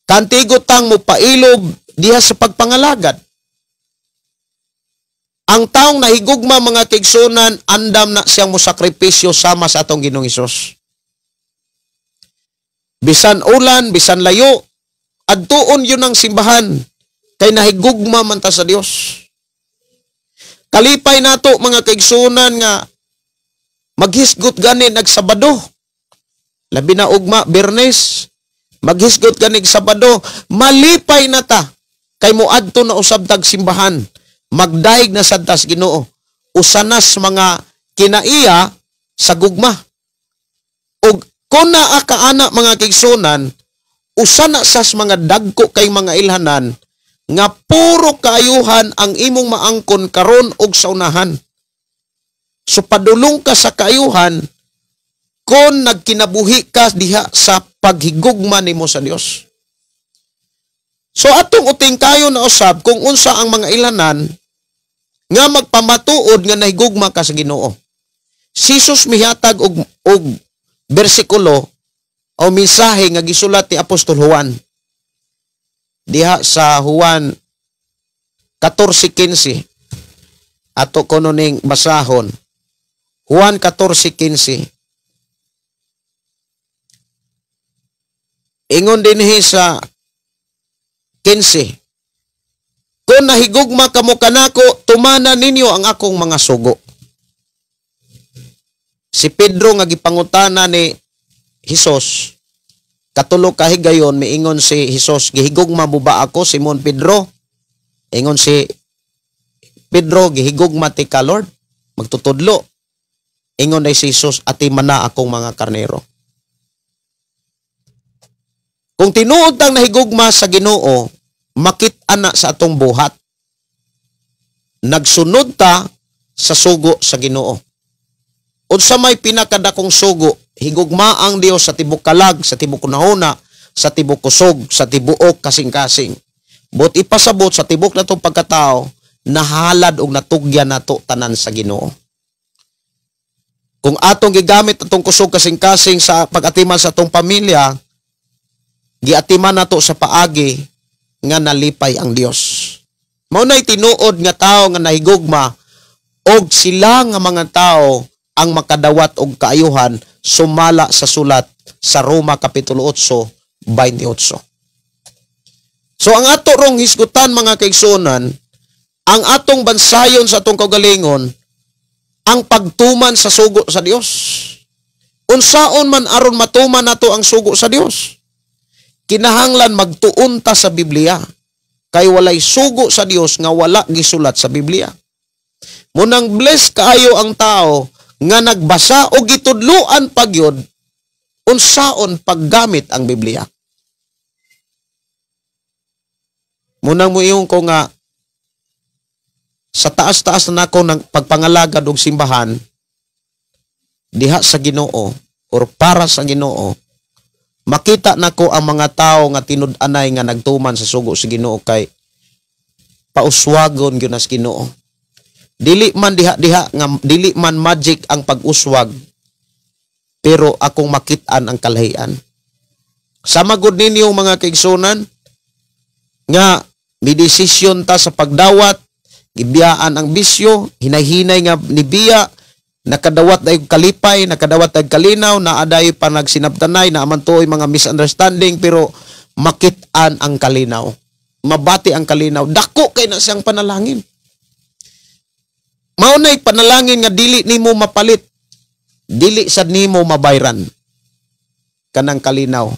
Kaantigo tang mopailob diha sa pagpangalagad. Ang taong nahigugma, mga kaigsunan, andam na siyang mosakripisyo sama sa atong Ginoong Hesus. Bisan ulan, bisan layo, adtuon yun ang simbahan, kay nahigugma man ta sa Dios. Kalipay nato, mga kaigsunan, nga maghisgot gani nagsabado. Labi na ugma, Biyernes, maghisgot gani Sabado, malipay na ta, kay moadto na usab tag simbahan. Magdaig na sad tas Ginoo. Usanas mga kinaiya sa gugma. Og kung naa ka ana, mga kaigsunan, usana sas mga dagko kay mga ilhanan nga puro kaayuhan ang imong maangkon karon og sa unahan. So padulong ka sa kaayuhan kung nagkinabuhi ka diha sa paghigugma nimo sa Dios. So atong uting kayo na usab kung unsa ang mga ilanan nga magpamatuod nga nahigugma ka sa Ginoo. Si Jesus mihatag og bersikulo o mensahe nga gisulat ni Apostol Juan. Diha sa Juan 14:15, ato kuno ning basahon. Juan 14:15. Ingon dinhi sa 15. Kung nahigugma kamo kanako, tumana ninyo ang akong mga sugo. Si Pedro nga gipangutana ni Hesus, katulo ka higayon, miingon si Hesus, gihigugma mo ba ako, Simon Pedro? Ingon si Pedro, gihigugma ti ka, Lord, magtutudlo. Ingon ay si Hesus, atiman na akong mga karnero. Kung tinuod tang nahigugma sa Ginoo, makit-an na sa atong buhat. Nagsunod ta sa sugo sa Ginoo. Unsa may pinakadakong sugo, higugma ang Dios sa tibok kalag, sa tibok kunahuna, sa tibok kusog, sa tibuok kasing-kasing. But ipasabot sa tibok natong pagkatao, nahalad og natugyan nato tanan sa Ginoo. Kung atong gigamit atong kusog kasing-kasing sa pag-atiman sa atong pamilya, giatiman nato sa paagi nga nalipay ang Dios. Mao nay tinuod nga tao nga nahigugma, og sila nga mga tao ang makadawat og kaayuhan sumala sa sulat sa Roma Kapitulo 8:28. So ang ato rong hisgutan, mga kaigsuonan, ang atong bansayon sa atong kaugalingon, ang pagtuman sa sugo sa Dios. Unsaon man aron matuman nato ang sugo sa Dios? Kinahanglan magtuon ta sa Biblia. Kay walay sugo sa Dios nga wala gisulat sa Biblia. Munang bless kaayo ang tao nga nagbasa o gitudluan pagyod unsaon paggamit ang Biblia. Munang moingon ko nga sa taas-taas na nako ng pagpangalagad og simbahan diha sa Ginoo or para sa Ginoo, makita nako ang mga tao nga tinud-anay nga nagtuman sa sugo sa Ginoo kay pauswagon gyud na sa Ginoo. Dili man diha-diha nga dili man magic ang pag-uswag, pero akong makit-an ang kalahian. Sama gud ninyo mga kaigsunan nga midesisyon ta sa pagdawat, gibiyaan ang bisyo, hinay-hinay nga nibiya, nakadawat dayong kalipay, nakadawat dayong kalinaw, naaday pa nagsinabtanay, naaman tuoy mga misunderstanding, pero makit-an ang kalinaw. Mabati ang kalinaw. Dako kay na siyang panalangin. Mao na'y panalangin nga dili nimo mapalit, dili sad nimo mabayran. Kanang kalinaw,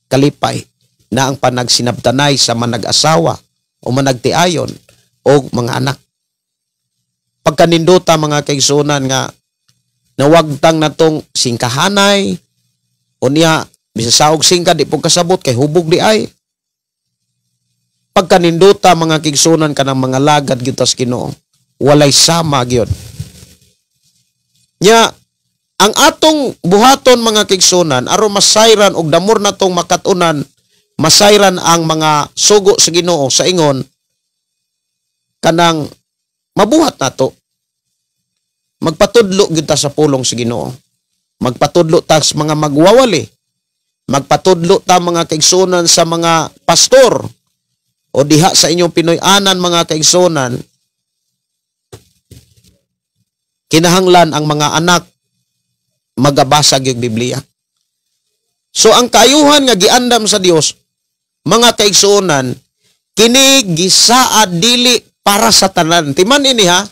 kalipay, na ang panagsinabtanay sa manag-asawa o managtiayon o mga anak. Pagkanindota mga kaigsunan nga nawagtang natong singkahanay o niya bisa saog singka di pong kasabot kay hubog di ay. Pagkanindota mga kaigsunan kanang mga lagad gyud tas Ginoo, walay sama gyud. Nya ang atong buhaton mga kaigsunan aron masayran og damor natong makat-unan, masayran ang mga sugo sa Ginoo sa ingon kanang mabuhat nato. Magpatudlo gyud ta sa pulong sa Ginoo. Magpatudlo ta sa mga magwawali. Magpatudlo ta mga kaigsunan sa mga pastor o diha sa inyong Pinoy-anan mga kaigsunan. Kinahanglan ang mga anak magabasa gyud Biblia. So ang kaayuhan nga giandam sa Dios mga kaigsuonan, kini gisaad dili para sa tanan. Timan ini ha.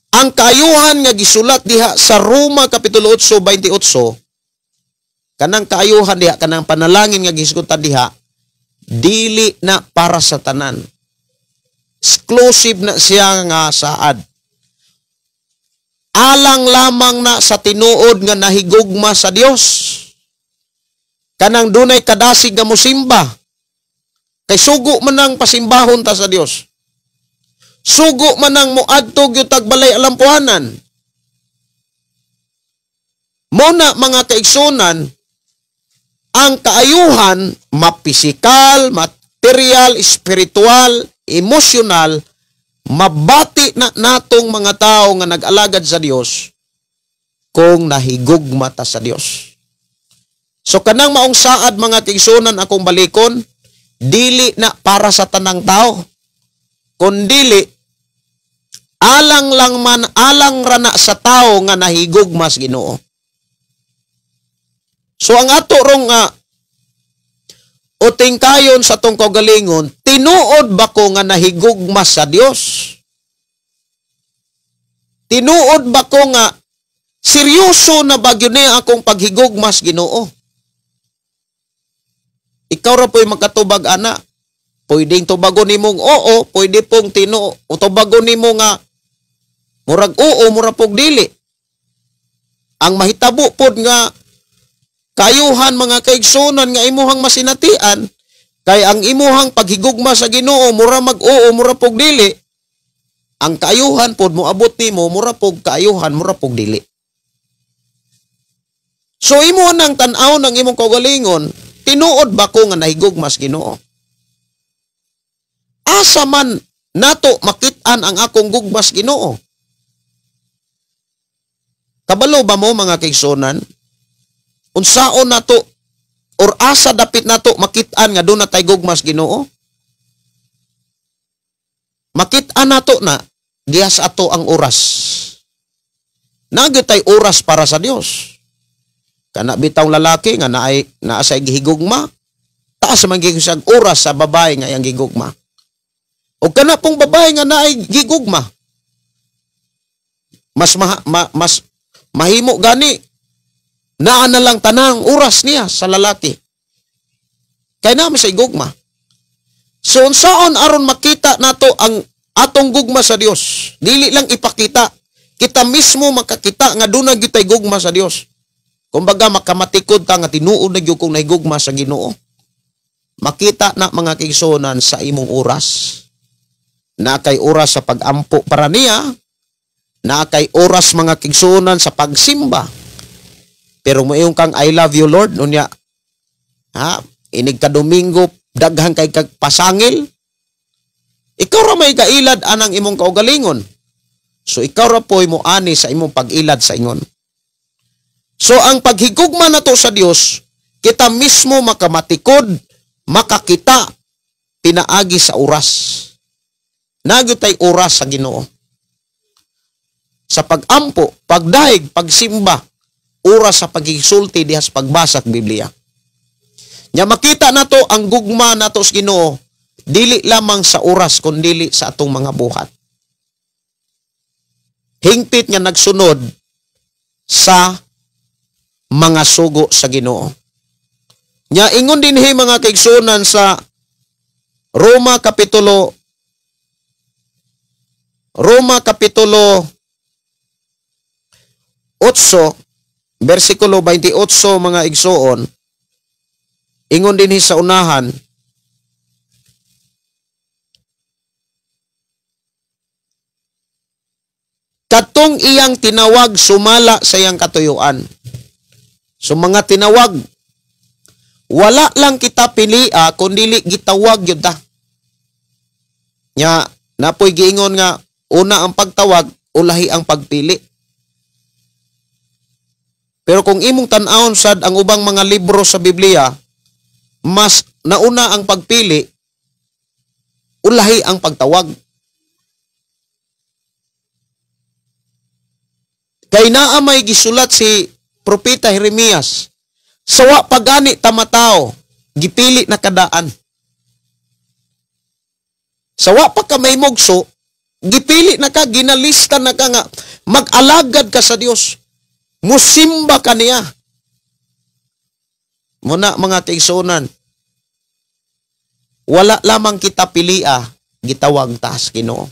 Ang kaayuhan nga gisulat diha sa Roma kapitulo 8:28, kanang kaayuhan diha, kanang panalangin nga gisgutan diha, dili na para sa tanan. Exclusive na siya nga saad. Alang lamang na sa tinuod nga nahigugma sa Dios. Kanang dunay kadasig nga mosimba. Kay sugo man ang pasimbahon ta sa Dios. Sugo man ang moadto gyud tag balay alampuanan. Muna mga kaigsunan, ang kaayuhan mapisikal, material, espiritual, emosyonal, mabati na natong mga tao nga nag-alagad sa Dios kung nahigugma ta sa Dios. So kanang maong saad mga kaigsunan akong balikon, dili na para sa tanang tao, kundili alang lang man, alang rana sa tao nga nahigugma sa Ginoo. So ang ato rong utingkayon sa tong kaugalingon, tinuod ba ko nga nahigugma sa Dios? Tinuod ba ko nga seryoso na ba gyud ni akong paghigugma sa Ginoo? Ikaw ra po'y makatubag ana. Pwedeng tubagon nimong oo, pwede pong tinuo, o tubagon nimo nga murag oo, murag pog dili. Ang mahitabo pod nga kayuhan mga kaigsunan nga imuhang masinatian, kay ang imuhang paghigugma sa Ginoo mura mag oo, mura pog dili. Ang kaayuhan pod moabot nimo mura pog kaayuhan, mura pog dili. So imo nang tan-aw ng imong kaugalingon, tinuod ba ko nga nahigugma sa Ginoo? Asa man nato makit-an ang akong gugma sa Ginoo? Kabalo ba mo mga kaigsunan? Unsaon nato or asa dapit nato makit-an nga doon na tay gugma sa Ginoo? Makit-an nato na diha sa ato ang oras. Nagyud tay oras para sa Dios. Kana bitaw lalaki nga naay naa sa gihigugma, taas man gyud siyang oras sa babae nga iyang gigugma. O kana pong babae nga naay gigugma, mas mas mahimo gani naa na lang tanang oras niya sa lalaki. Kay naa man sa gugma. So unsaon aron makita nato ang atong gugma sa Dios? Dili lang ipakita, Kita mismo makakita nga duna gyud tay gugma sa Dios. Kumbaga makamatikod ta nga tinuod na gyud kong nahigugma sa Ginoo. Makita na mga kaigsuonan sa imong oras. Na kay oras sa pagampo para niya, na kay oras mga kaigsuonan sa pagsimba. Pero moingon kang I love you Lord, unya ha, inig ka Domingo daghan kay kag pasangil. Ikaw ra may kailad anang imong kaugalingon. So ikaw ra poy mo ani sa imong pag-ilad sa ingon. So ang paghigugma nato sa Dios, kita mismo makamatikod, makakita pinaagi sa oras. Nagyutay oras sa Ginoo. Sa pagampo, pagdahig, pagsimba, oras sa paghisulti diha sa pagbasa sa Biblia. Nya makita nato ang gugma nato sa Ginoo dili lamang sa oras kundili sa atong mga buhat. Hingpit nga nagsunod sa mga sugo sa Ginoo. Nya ingon dinhi mga kaigsuonan sa Roma kapitulo 8 bersikulo 28 mga igsuon, ingon dinhi sa unahan, katong iyang tinawag sumala sa iyang katuyuan. So mga tinawag, wala lang kita pilia kundili gitawag yun ta. Nya napoy giingon nga una ang pagtawag, ulahi ang pagpili. Pero kung imong tan-awon sad ang ubang mga libro sa Biblia, mas nauna ang pagpili, ulahi ang pagtawag. Kay naa may gisulat si Propeta Jeremias, sawa pagani tamatao, gipili na kadaan. Sawa pa ka may mugso, gipili na ka, ginalista na ka nga, mag-alagad ka sa Dios, musimba ka niya. Muna mga kaigsuonan, wala lamang kita pilia, gitawag tas Ginoo.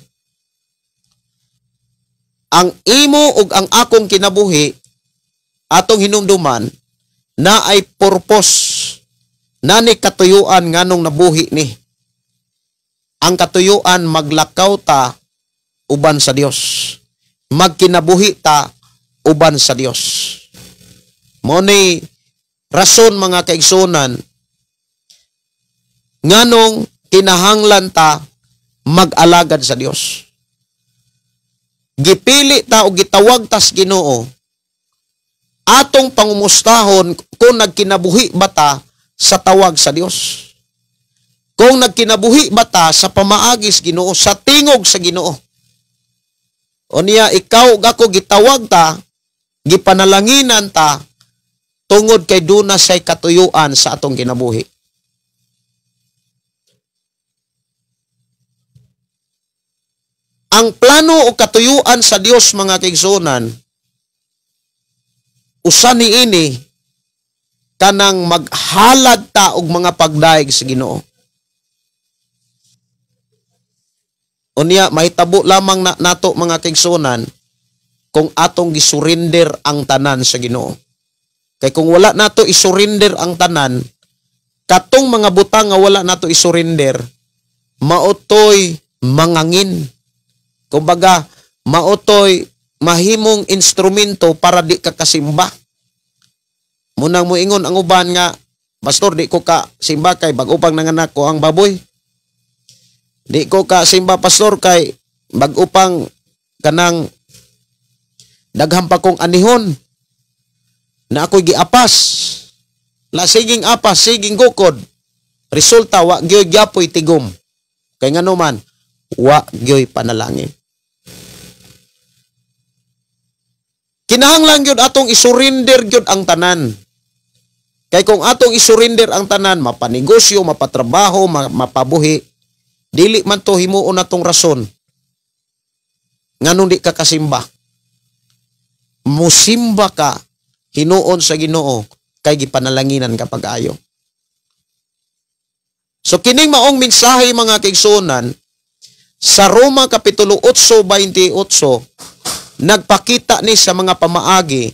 Ang imo ug ang akong kinabuhi atong hinumduman na ay purpose, na ni katuyuan nganong nabuhi ni. Ang katuyuan maglakaw ta uban sa Dios, magkinabuhi ta uban sa Dios. Mo ni rason mga kaigsuonan nganong kinahanglan ta mag-alagad sa Dios. Gipili ta o gitawag tas Ginoo, atong pangumustahon kung nagkinabuhi ba ta sa tawag sa Dios. Kung nagkinabuhi ba ta sa pamaagis Ginoo, sa tingog sa Ginoo. O niya, ikaw ug ako gitawag ta, gipanalanginan ta, tungod kay duna say katuyuan sa atong kinabuhi. Ang plano o katuyuan sa Dios mga kaigsuonan, usa niini kanang maghalad ta og mga pagdaig sa Ginoo. Unya mahitabo lamang na nato mga kaigsuonan kung atong gisurrender ang tanan sa Ginoo. Kay kung wala nato isurrender ang tanan, katong mga butang nga wala nato isurrender, maotoy mangangin. Kumbaga, maotoy mahimong instrumento para di ka kasimba. Munang moingon ang uban nga, pastor, di ko ka simba kay bag-o pang nanganak ko ang baboy. Di ko ka simba, pastor, kay bag-o pang kanang daghan pa kong anihon na ako'y giapas. La siging apas, siging gukod. Resulta, wa gyoy gyapoy tigom. Kay ngano man, wa gyoy panalangin. Kinahanglan gyud atong isurrender gyud ang tanan. Kay kung atong isurrender ang tanan, mapanegosyo, mapatrabaho, mapabuhi, dili man to himuon natong rason nganong di ka kasimba. Musimba ka hinuon sa Ginoo kay gipanalanginan ka pag-ayo. So kining maong mensahe mga kaigsuonan sa Roma kapitulo 8:28, Nagpakita ni sa mga pamaagi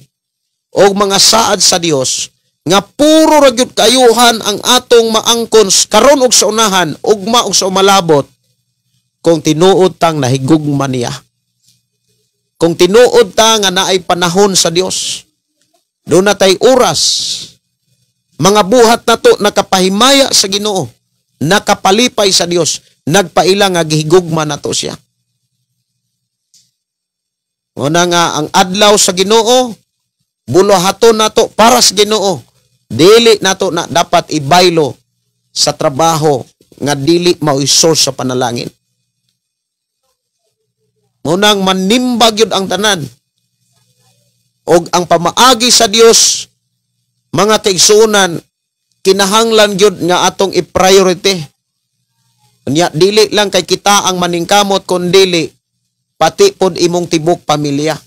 o mga saad sa Dios nga puro ra gyud kaayuhan ang atong maangkon karon og sa unahan, ugma og sa umalabot, kung tinuod tang nahigugma niya. Kung tinuod ta nga naay panahon sa Dios, doon na tay oras, mga buhat nato nakapahimaya sa Ginoo, nakapalipay sa Dios, nagpaila nga gihigugma nato siya. Una nga ang adlaw sa Ginoo, buluhaton nato para sa Ginoo. Dili nato na dapat ibaylo sa trabaho nga dili mao'y source sa panalangin. Munang manimbag yun ang tanan. Og ang pamaagi sa Dios, mga kaigsuonan, kinahanglan gyud nga atong i-priority. Unya dili lang kay kita ang maningkamot, kun dili pati pod imong tibok pamilya.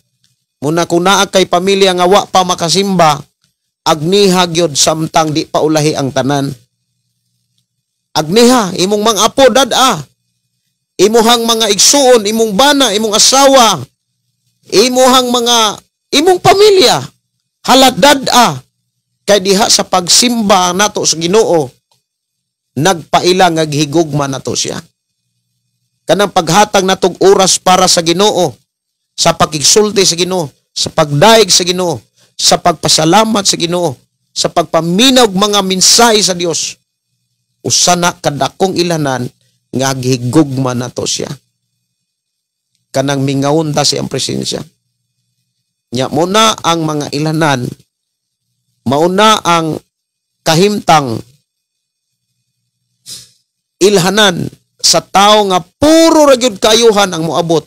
Muna kung naa kay pamilya nga wa pa makasimba, agniha gyud samtang di pa ulahi ang tanan. Agniha imong mga apo dad-a, imuhang mga igsuon, imong bana, imong asawa, imuhang mga imong pamilya, halat dad-a kay diha sa pagsimba nato sa Ginoo nagpaila nga gihigugma nato siya. Kanang paghatag natong oras para sa Ginoo, sa pagigsulti sa Ginoo, sa pagdaig sa Ginoo, sa pagpasalamat sa Ginoo, sa pagpaminaw mga mensahe sa Dios, usa na kadakong ilanan nga gihigugma nato siya. Kanang mingawon ta siyang presensya. Nya muna ang mga ilanan, mauna ang kahimtang ilhanan sa tao nga puro ra gyud kaayuhan ang moabot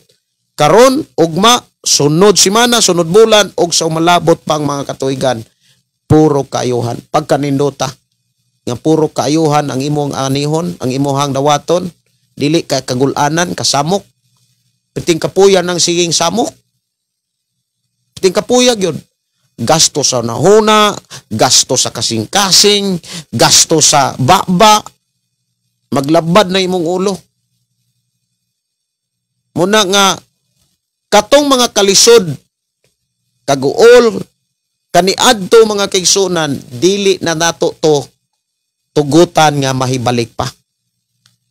karon, ugma, sunod semana, sunod bulan, og sa umalabot pang mga katuigan, puro kaayuhan. Pagkanindota nga puro kaayuhan ang imong anihon, ang imuhang dawaton, dili ka kagulanan, kasamok. Piting kapuya ng siging samok. Piting kapuya gyud. Gasto sa nahuna, gasto sa kasing-kasing, gasto sa baba, maglabad na imong ulo. Muna nga katong mga kalisod, kaguol, kaniadto mga kaigsunan, dili na nato to tugutan nga mahibalik pa.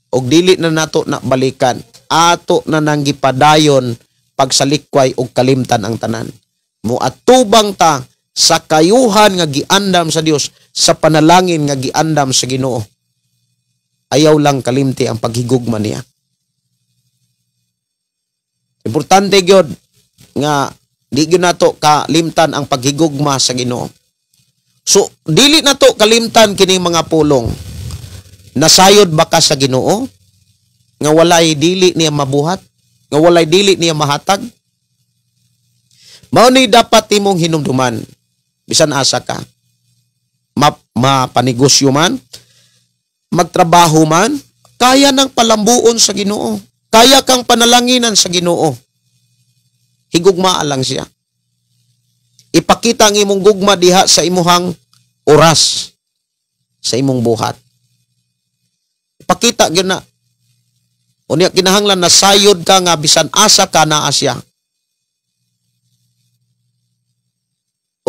Og dili na nato na balikan. Ato na nang gipadayon pagsalikway og kalimtan ang tanan. Moatubang ta sa kayuhan nga giandam sa Dios, sa panalangin nga giandam sa Ginoo. Ayaw lang kalimti ang paghigugma niya. Importante gyud nga di gyud nato kalimtan ang paghigugma sa Ginoo. So dili nato kalimtan kining mga pulong. Nasayod ba ka sa Ginoo nga walay dili niya mabuhat, nga walay dili niya mahatag? Mao ni dapat imong hinumduman bisan asa ka, mapanegosyo man, magtrabaho man, kaya nang palambuon sa Ginoo, kaya kang panalanginan sa Ginoo. Higugmaa lang siya. Ipakita ang imong gugma diha sa imuhang oras, sa imong buhat. Ipakita gyud na. Unya kinahanglan nasayod ka nga bisan asa ka naa siya.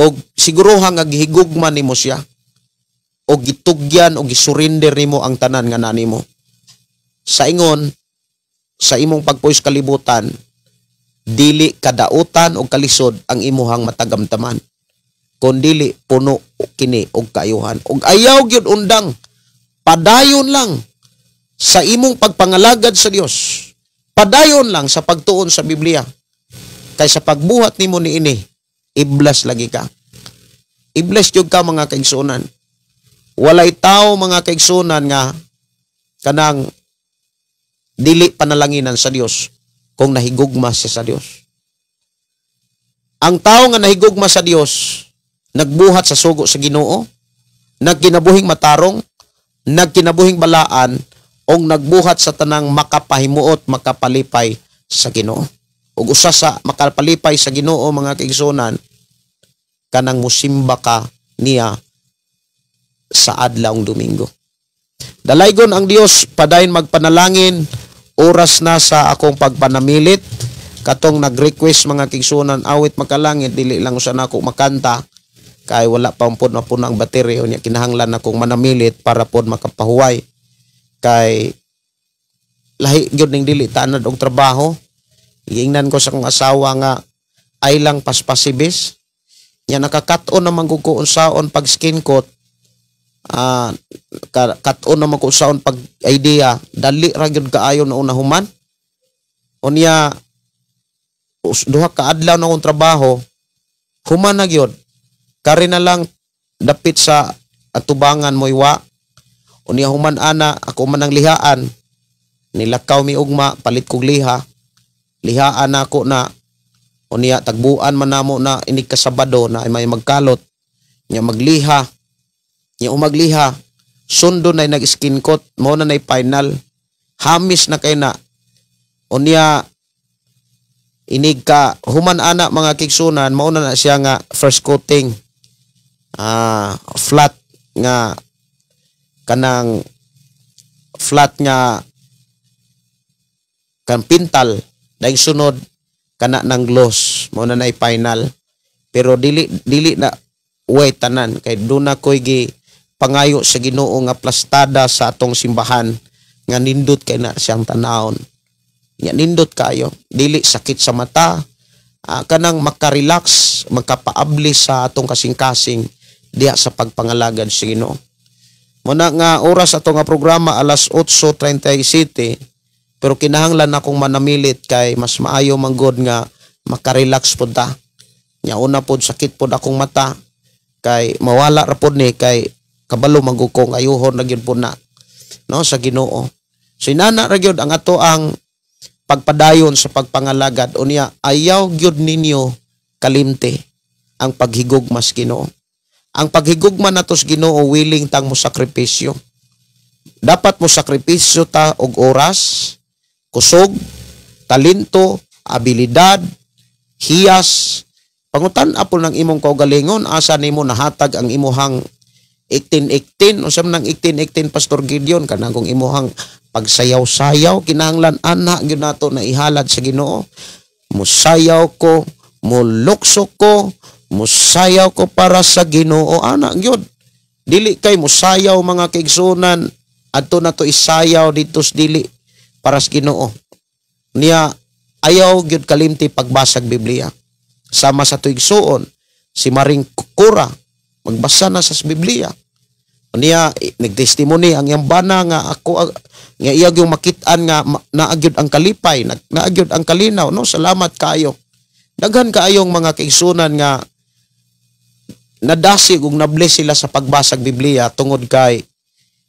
Og siguruha nga gihigugma nimo siya. Og gitugyan o gisurrender nimo ang tanan nga nanimo. Sa ingon, sa imong pagpuyo sa kalibutan, dili kadautan o kalisod ang imuhang matagamtaman, kun dili puno kini og kaayuhan. Og ayaw gyud undang, padayon lang sa imong pagpangalagad sa Dios, padayon lang sa pagtuon sa Biblia. Kay sa pagbuhat nimo niini, i-bless lagi ka. I-bless gyud ka mga kaigsuonan. Walay tao mga kaigsuonan nga kanang dili panalanginan sa Dios kung nahigugma siya sa Dios. Ang tao nga nahigugma sa Dios, nagbuhat sa sugo sa Ginoo, nagkinabuhing matarong, nagkinabuhing balaan, o nagbuhat sa tanang makapahimuot, makapalipay sa Ginoo. Ug usa sa makapalipay sa Ginoo mga kaigsuonan, kanang musimba ka niya sa adlawng Domingo. Dalaygon ang Dios, padayon magpanalangin. Oras na sa akong pagpanamilit. Katong nag-request mga kigsunan awit makalangit, dili lang usa nako makanta kay wala pa pod mapuno ang baterya unya kinahanglan akong manamilit para pod makapahuway kay lahi gyud ning dili tanad og trabaho. Giingnan ko sa akong asawa nga ay lang paspasibis nya nakakat-on naman gud ko unsaon pag skin coat, kat-on naman ko unsaon pag idea, dali ra gyud kaayo na una human. Unya duha ka adlaw na akong trabaho, human na gyud. Kari na lang dapit sa atubangan mo iwa. Unya human ana ako man ang lihaan. Nilakaw mi ugma, palit kog liha. Lihaan ako na unya tagbuan man namo na inig ka Sabado na may magkalot. Nya magliha. Nya umagliha. Sundo na nag-skin coat, mo na nay final. Hamis na kay na. Unya inig ka human ana mga kigsunan, mauna na siya nga first coating, flat nga kanang flat nga kan pintal, dahil sunod kana ng gloss, mao na nay final. Pero dili dili na way tanan kay duna koy gi pangayo sa Ginoo nga plastada sa atong simbahan nga nindot kay na siyang tanawon. Nya nindot kayo, dili sakit sa mata, kanang makarelax, makapaabli sa atong kasing-kasing diha sa pagpangalagad sa Ginoo. Muna nga oras ato nga programa alas 8:37, pero kinahanglan akong manamilit kay mas maayo manggod nga makarelax pod ta. Nya una pod sakit pod akong mata kay mawala ra pod ni kay kabalo man gud ko ayuhon na gyud pod na no sa Ginoo. So inana ra gyud ang ato ang pagpadayon sa pagpangalagad. Unya ayaw gyud ninyo kalimti ang paghigugma sa Ginoo. Ang paghigugma nato sa Ginoo, willing tang mo sakripisyo. Dapat mo sakripisyo ta og oras, kusog, talento, abilidad, hiyas. Pangutan apo ng imong kaugalingon, asa nimo nahatag ang imuhang 18-18. Unsa man ang 18-18, Pastor Gideon? Kanang kung imuhang pagsayaw-sayaw, kinahanglan ana gyud nato na ihalad sa Ginoo. Musayaw ko, mulukso ko, musayaw ko para sa Ginoo, ana gyud. Dili kay musayaw mga kaigsunan, adto na to isayaw dito sa dili para sa Ginoo. Niya ayaw gyud kalimti pagbasag Biblia. Sama sa tuigsuon, si Maring Kura magbasa na sa Biblia. Niya nagtestimony ang iyang bana nga ako nga iya gyud makit-an nga naagyod ang kalipay, naagyod ang kalinaw, no? Salamat kaayo. Daghan kaayong mga kaigsunan nga nadasig ug nabless sila sa pagbasag Biblia tungod kay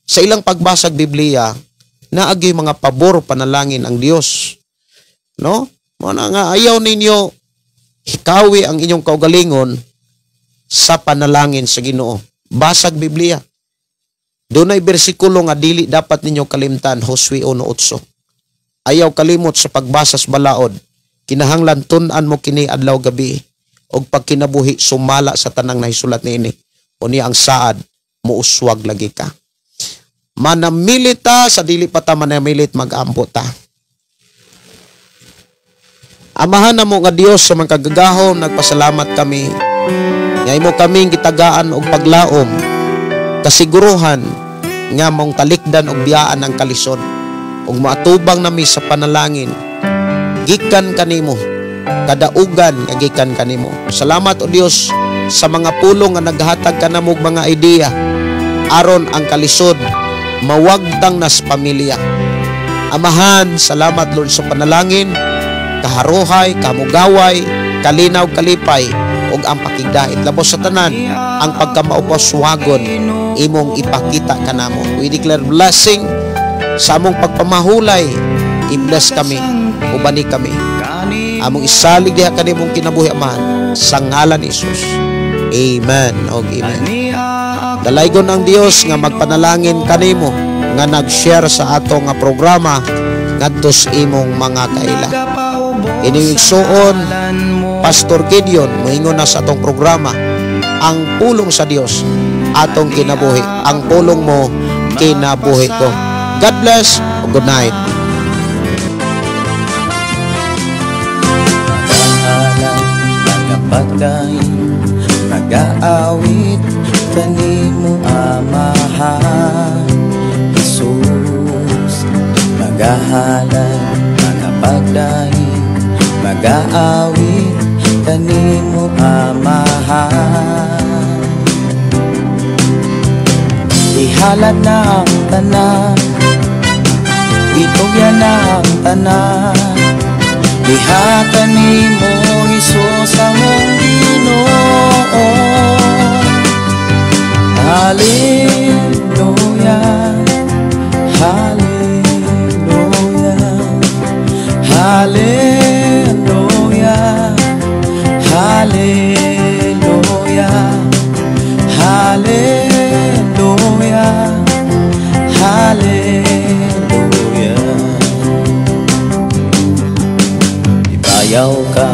sa ilang pagbasag Biblia naagyoy mga pabor panalangin ang Dios, no? Mo na nga ayaw ninyo hikawi ang inyong kaugalingon sa panalangin sa Ginoo. Basag Biblia. Dunay bersikulo nga dili dapat ninyo kalimtan, Josue 1:8. Ayaw kalimot sa pagbasa sa balaod. Kinahanglan tun-an mo kini adlaw gabi og pagkinabuhi sumala sa tanang nahisulat niini. Unya ang saad muuswag lagi ka. Manamilit ta sa dili pa ta manamilit, mag-ampo ta. Amahan namo nga Dios sa mga kagagahom, nagpasalamat kami nga imo kaming gitagaan og paglaom, kasiguruhan nga mong talikdan og biyaan ang kalisod ug moatubang nami sa panalangin gikan kanimo, kadaugan nga gikan kanimo. Salamat o Dios sa mga pulong nga naghatag kanamo og mga idea aron ang kalisod mawagtang nas pamilya. Amahan, salamat Lord sa panalangin, kaharuhay, kamugaway, kalinaw, kalipay ug ang pakigdait. Labos sa tanan ang pagkamaupaswagon imong ipakita kanamo. We declare blessing sa among pagpamahulay. I-bless kami, ubani kami. Among isalig diha kanimong kinabuhi, Amahan, sa ngalan ni Jesus. Amen og amen. Dalaygon ang Dios nga magpanalangin kanimo nga nag-share sa ato nga programa ngadto sa imong mga kaila. Ining igsuon, Pastor Gideon, moingon na sa atong programa, ang pulong sa Dios atong kinabuhi. Ang pulong mo, kinabuhi ko. God bless. Good night. Magapagdaig, magaawit kanimo, Amahan Jesus. Magahalad, magapagdaig, magaawit kanimo, Amahan. Ihalad na ang tanan, itugyan na ang tanan. Diha kanimo, Hesus, among Ginoo. Hallelujah, hallelujah, hallelujah, hallelujah, hallelujah, hallelujah. Ibayaw ka,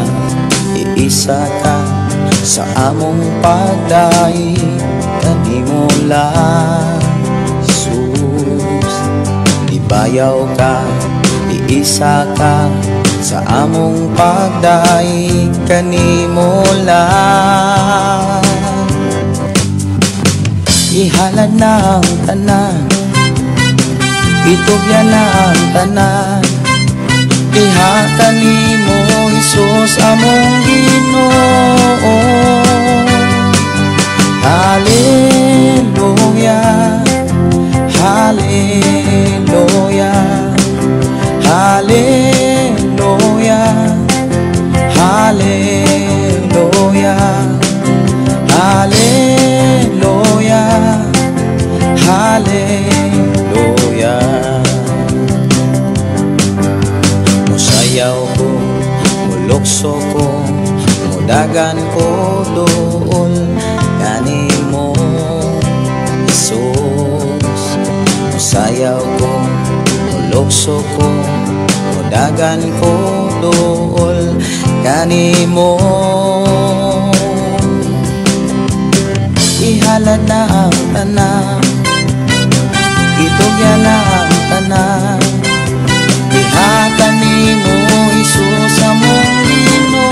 iisa ka sa among pagdaig kanimo lang, Jesus. Ibayaw ka, iisa ka sa among pagdaig kanimo lang. Ihalad na ang tanan, itugyan na ang tanan. Diha kanimo, Hesus, among Ginoo. Hallelujah, hallelujah, hallelujah, hallelujah, hallelujah, hallelujah. Musayaw ko, mulukso ko, mudagan ko dool kanimo, Jesus. Musayaw ko, mulukso ko, mudagan ko dool kanimo. Ihalad na ang tanan, itugyan na ang tanan. Diha kanimo, Hesus, among Ginoo.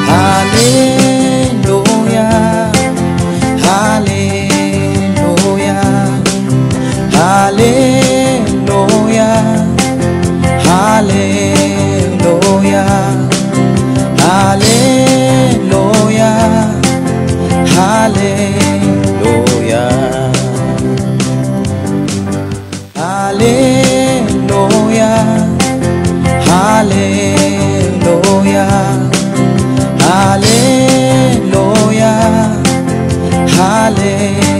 Hallelujah, hallelujah, hallelujah, hallelujah, hallelujah, hallelujah, hallelujah, hallelujah, hallelujah, hallelujah.